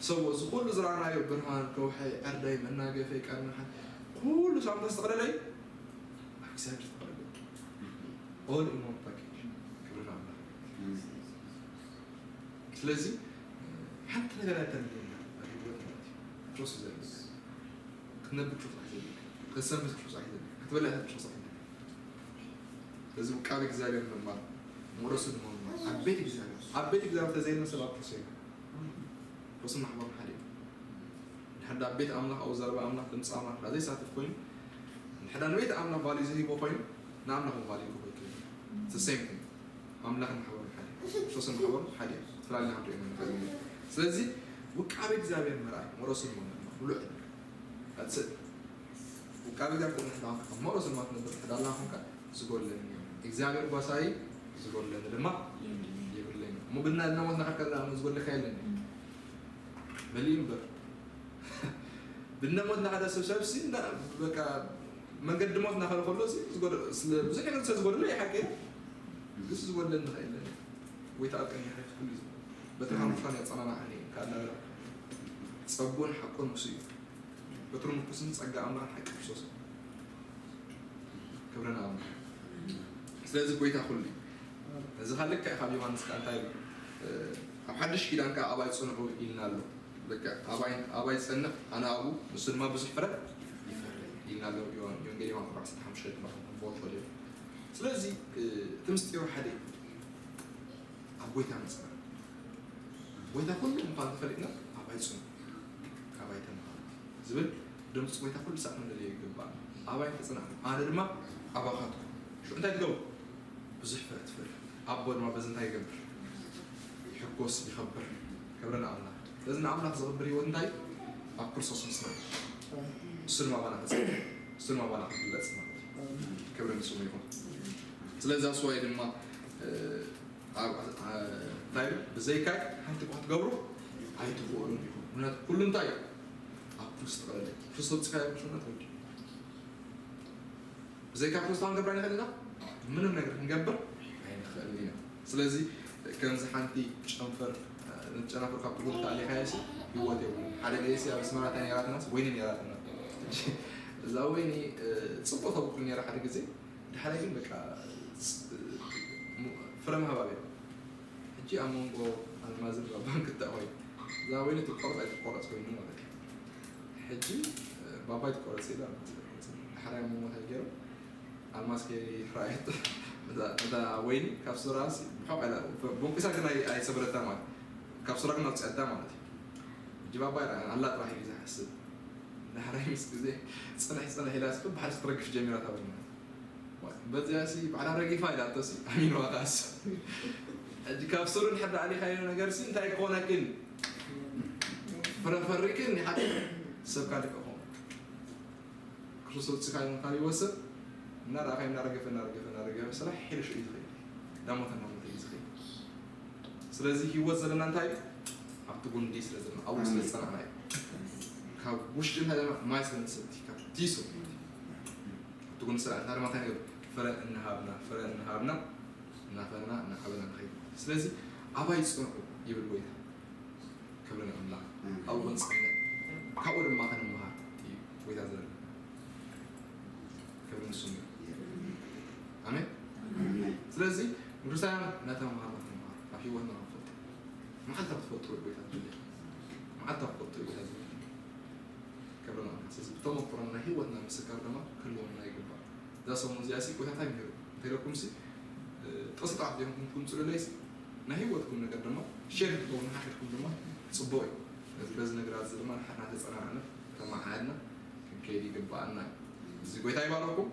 ሰብ እዚ ኩሉ ዝረኣናዮ ብርሃን ከውሐይ ዕርዳይ መናገፈይ ቃል መሓል ኩሉ ሳምንታ ዝተቐደለይ ኣብ እግዚኣብሔር ዝተቐደለ all in one package ክብርን ኣምላኽ። ስለዚ ሓንቲ ነገር ኣይተልየና ህይወት ማለት እዩ። ፕሮሰስ ዘሎ ክትነብር ፕሮሰስ ኣይዘለካ ክትሰምስ ፕሮሰስ ኣይዘለካ ክትበላ ፕሮሰስ ኣይዘለካ ስለዚ ቃል እግዚኣብሔር ምማር መረሱ ድማ ኣብ ቤት እግዚኣብሔር ኣብ ቤት እግዚኣብሔር ተዘይልና ሰብ ኣብ ፕሮሰስ የለ ፕሮሰስ ማሕበር ሓደ እዩ። ንሓዳ ቤት ኣምላኽ ኣብ ዘረባ ኣምላኽ ድምፂ ኣምላኽ ዘይሳተፍ ኮይኑ ንሓዳ ንቤት ኣምላኽ ቫልዩ ዝህቦ ኮይኑ ንኣምላኽ ቫልዩ ክህቦ ይክእል። ሴም ቲንግ ኣምላኽን ማሕበሩን ሓደ ክርስቶስን ማሕበሩን ሓደ እዩ። ዝተፈላለዩ ክንሪኦ ንኽእል ኢና። ስለዚ ውቃቤ እግዚኣብሔር ምርኣይ መረሱ ንመመ ሙሉእ ዕድል ኣትስእ ውቃቤ እግዚኣብሔር ክትነሕዳ መረሱ ድማ ትነብር ትሕዳላ ኾንካ ዝጎለኒ እግዚኣብሔር ጓሳይ ዝጎለኒ ድማ የብለይ። እሞ ብና እናሞትና ከከላ ዝጎለካ የለን መሊኡ እምበር ብነሞት እናኸደ ሰብ ሰብ ሲ በቃ መንገዲ ሞት እናኸደ ከሎ ብዙሕ ነገር ስለ ዝጎደሎ ይሓቂ ግስ ዝጎደለ ንኸ የለን ወይ ተኣቀኝ ሓይፍ ኩሉ እዩ በቲ ሓሙሽታን ያጸናናዓኒ ካላ ጸቡን ሓቁን ምስ እዩ በትሩ ምርኩስን ጸጋ ኣምላኽ ሓቂ ክርስቶስ ክብረና ኣምላኽ ስለዚ ጎይታ ኩሉ እዚ ካልክ ካብ ዮሃንስ ቃል እንታይ ኣብ ሓድሽ ኪዳን ከዓ ኣባይ ጽንዑ ኢልና ኣሎ በቃ ኣባይ ኣባይ ጸንዕ ኣነ ኣብኡ ንሱ ድማ ብዙሕ ፍረ ይፈሪ ኢልና ኣሎ ዮሃን ወንጌል ዮሃን ዕስራን ሓሙሽተን ምዕራፍ ቦት ወደ ስለዚ እቲ ምስጢሩ ሓደ እዩ ኣብ ጎይታ ምጽናዕ ጎይታ ኩሉ ምዃን ተፈሊጥና ኣባይ ጽንዑ ኣባይ ተምሃሩ ዝብል ድምፂ ጎይታ ኩሉ ሳዕ ክንደልዮ ይግባእ ኣባይ ተጽናዕ ኣነ ድማ ኣባኻትኩም ሽዑ እንታይ ትገብሩ ብዙሕ ፍረ ትፈሪ ኣቦ ድማ በዚ እንታይ ይገብር ይሕጎስ ይኸብር ክብሪ ንኣምላኽ ስለዚ ንኣምላኽ ዘኽብር ህይወት እንታይ ኣብ ክርስቶስ ምስና እሱ ድማ ኣባና ክፅ እሱ ድማ ኣባና ክግለፅ ማለት ክብሪ ንስሙ ይኹን ስለዚ ኣስዋይ ድማ እንታይ ብዘይካይ ሓንቲ እኳ ትገብሩ ኣይትኽእሉን ኢኹም ምክንያቱ ኩሉ እንታይ ኣብ ክርስቶስ ተቐለለ ክርስቶስ ፅካ ክርስቶስ ወዲ ብዘይካ ክርስቶስ ክንገብር ኣይንኽእል ኢና ምንም ነገር ክንገብር ኣይንኽእል ኢና ስለዚ ከምዚ ሓንቲ ጨንፈር ጨናፍር ካብ ትጉል ተኣሊኻዮ ሲ ህይወት የብሉ ሓደ ግዜ ሲ ኣብ ስመራ እንታይ ነራትና ወይኒ ነራትና እዛ ወይኒ ፅቡቅ ተብኩል ነራ ሓደ ግዜ ድሓላይ ግን በቃ ፍረ ምሃባብ እያ ሕጂ ኣብ መንጎ ኣልማዝን ባባን ክተእ ኮይኑ እዛ ወይኒ ትቆረፅ ኣይትቆረፅ ኮይኑ ማለት እዩ ሕጂ ባባ ኣይትቆረፅ ኢሉ ኣልማዝ ኣይቆረፅ ድሓላይ ኣብ መንጎ እንታይ ገይሩ ኣልማዝ ከይረኣየት እታ ወይኒ ካብ ስራስ ብሖቕ ኢላ ቦንቂሳ ግን ኣይሰበረታ ማለት ካብ ስራ ግን ኣውፅኣታ ማለት እዩ ሕጂ ባባ ኣላ ጥራሕ እዩ ዝሓስብ ድሓላይ ምስ ግዜ ፅንሕ ፅንሕ ኢላ ስብ ብሓድሽ ትረግፍ ጀሚራ እታ ወይኒ በዚያ ሲ ባዕላ ረጊፋ ኢላቶ ሲ ኣሚንዋ ካስ ሕጂ ካብ ስሩ እንድሕር ኣሊኻዮ ነገር ሲ እንታይ ክኾነክን ፍረፈሪክን ይሓ ሰብ ካልእ ክኾን ክርስቶስ ወፅኻዮ ካልእ ይወስድ እናረኣኻዮ እናረገፈ እናረገፈ እናረገፈ ስራሕ ሒሉ ሽዑ እዩ ዝኸይድ ዳሞተ እናሞተ እዩ ዝኸይድ ስለዚ ህይወት ዘለና እንታይ ኣብቲ ጉንዲ ስለ ዘለና ኣብኡ ስለ ዝፀናዕና እዩ ካብ ውሽጢ እንታይ ዘለና ማይ ስለ ንሰቲ ካብ ዲሱ ትጉን ስራ እና ድማ እንታይ ነገር ፍረ እንሃብና ፍረ እንሃብና እናፈረና እናዓበና ንኸይድ ስለዚ ኣባይ ፅንዑ ይብል ጎይታ ክብሪ ንኣምላኽ ኣብኡ ክንፅንዕ ካብኡ ድማ ክንምሃር እዩ ጎይታ ዝደለ ክብሪ ንስሙ እዩ ኣሜን ስለዚ ንክርስቲያን እናተምሃርና ክንምሃር ኣብ ህይወትና ክንፈልጥ መዓልታ ክትፈልጡ ጎይታ ትብል መዓልታ ክትፈልጡ ጎይታ ዝብል ክብሪ ንኣምላኽ ስለዚ ብተመክሮና ናይ ህይወትና ምስካር ድማ ክህልወና ይግባእ እዛ ሰሙን እዚኣ ሲ ጎይታ እንታይ ምሂሩ እንተኢለኩም ሲ ጥቕሲ ጥራሕ ዘይኮንኩም ትምፅሉለይ ሲ ናይ ህይወትኩም ነገር ድማ ሼር ክትገብሩ ንሓድሕድኩም ድማ ፅቡቕ እዩ ስለዚ በዚ ነገራት እዚ ድማ ንሓድና ተፀናዕነ ተመዓድና ክንከይድ ይግባኣና እዩ እዚ ጎይታ ይባረኩም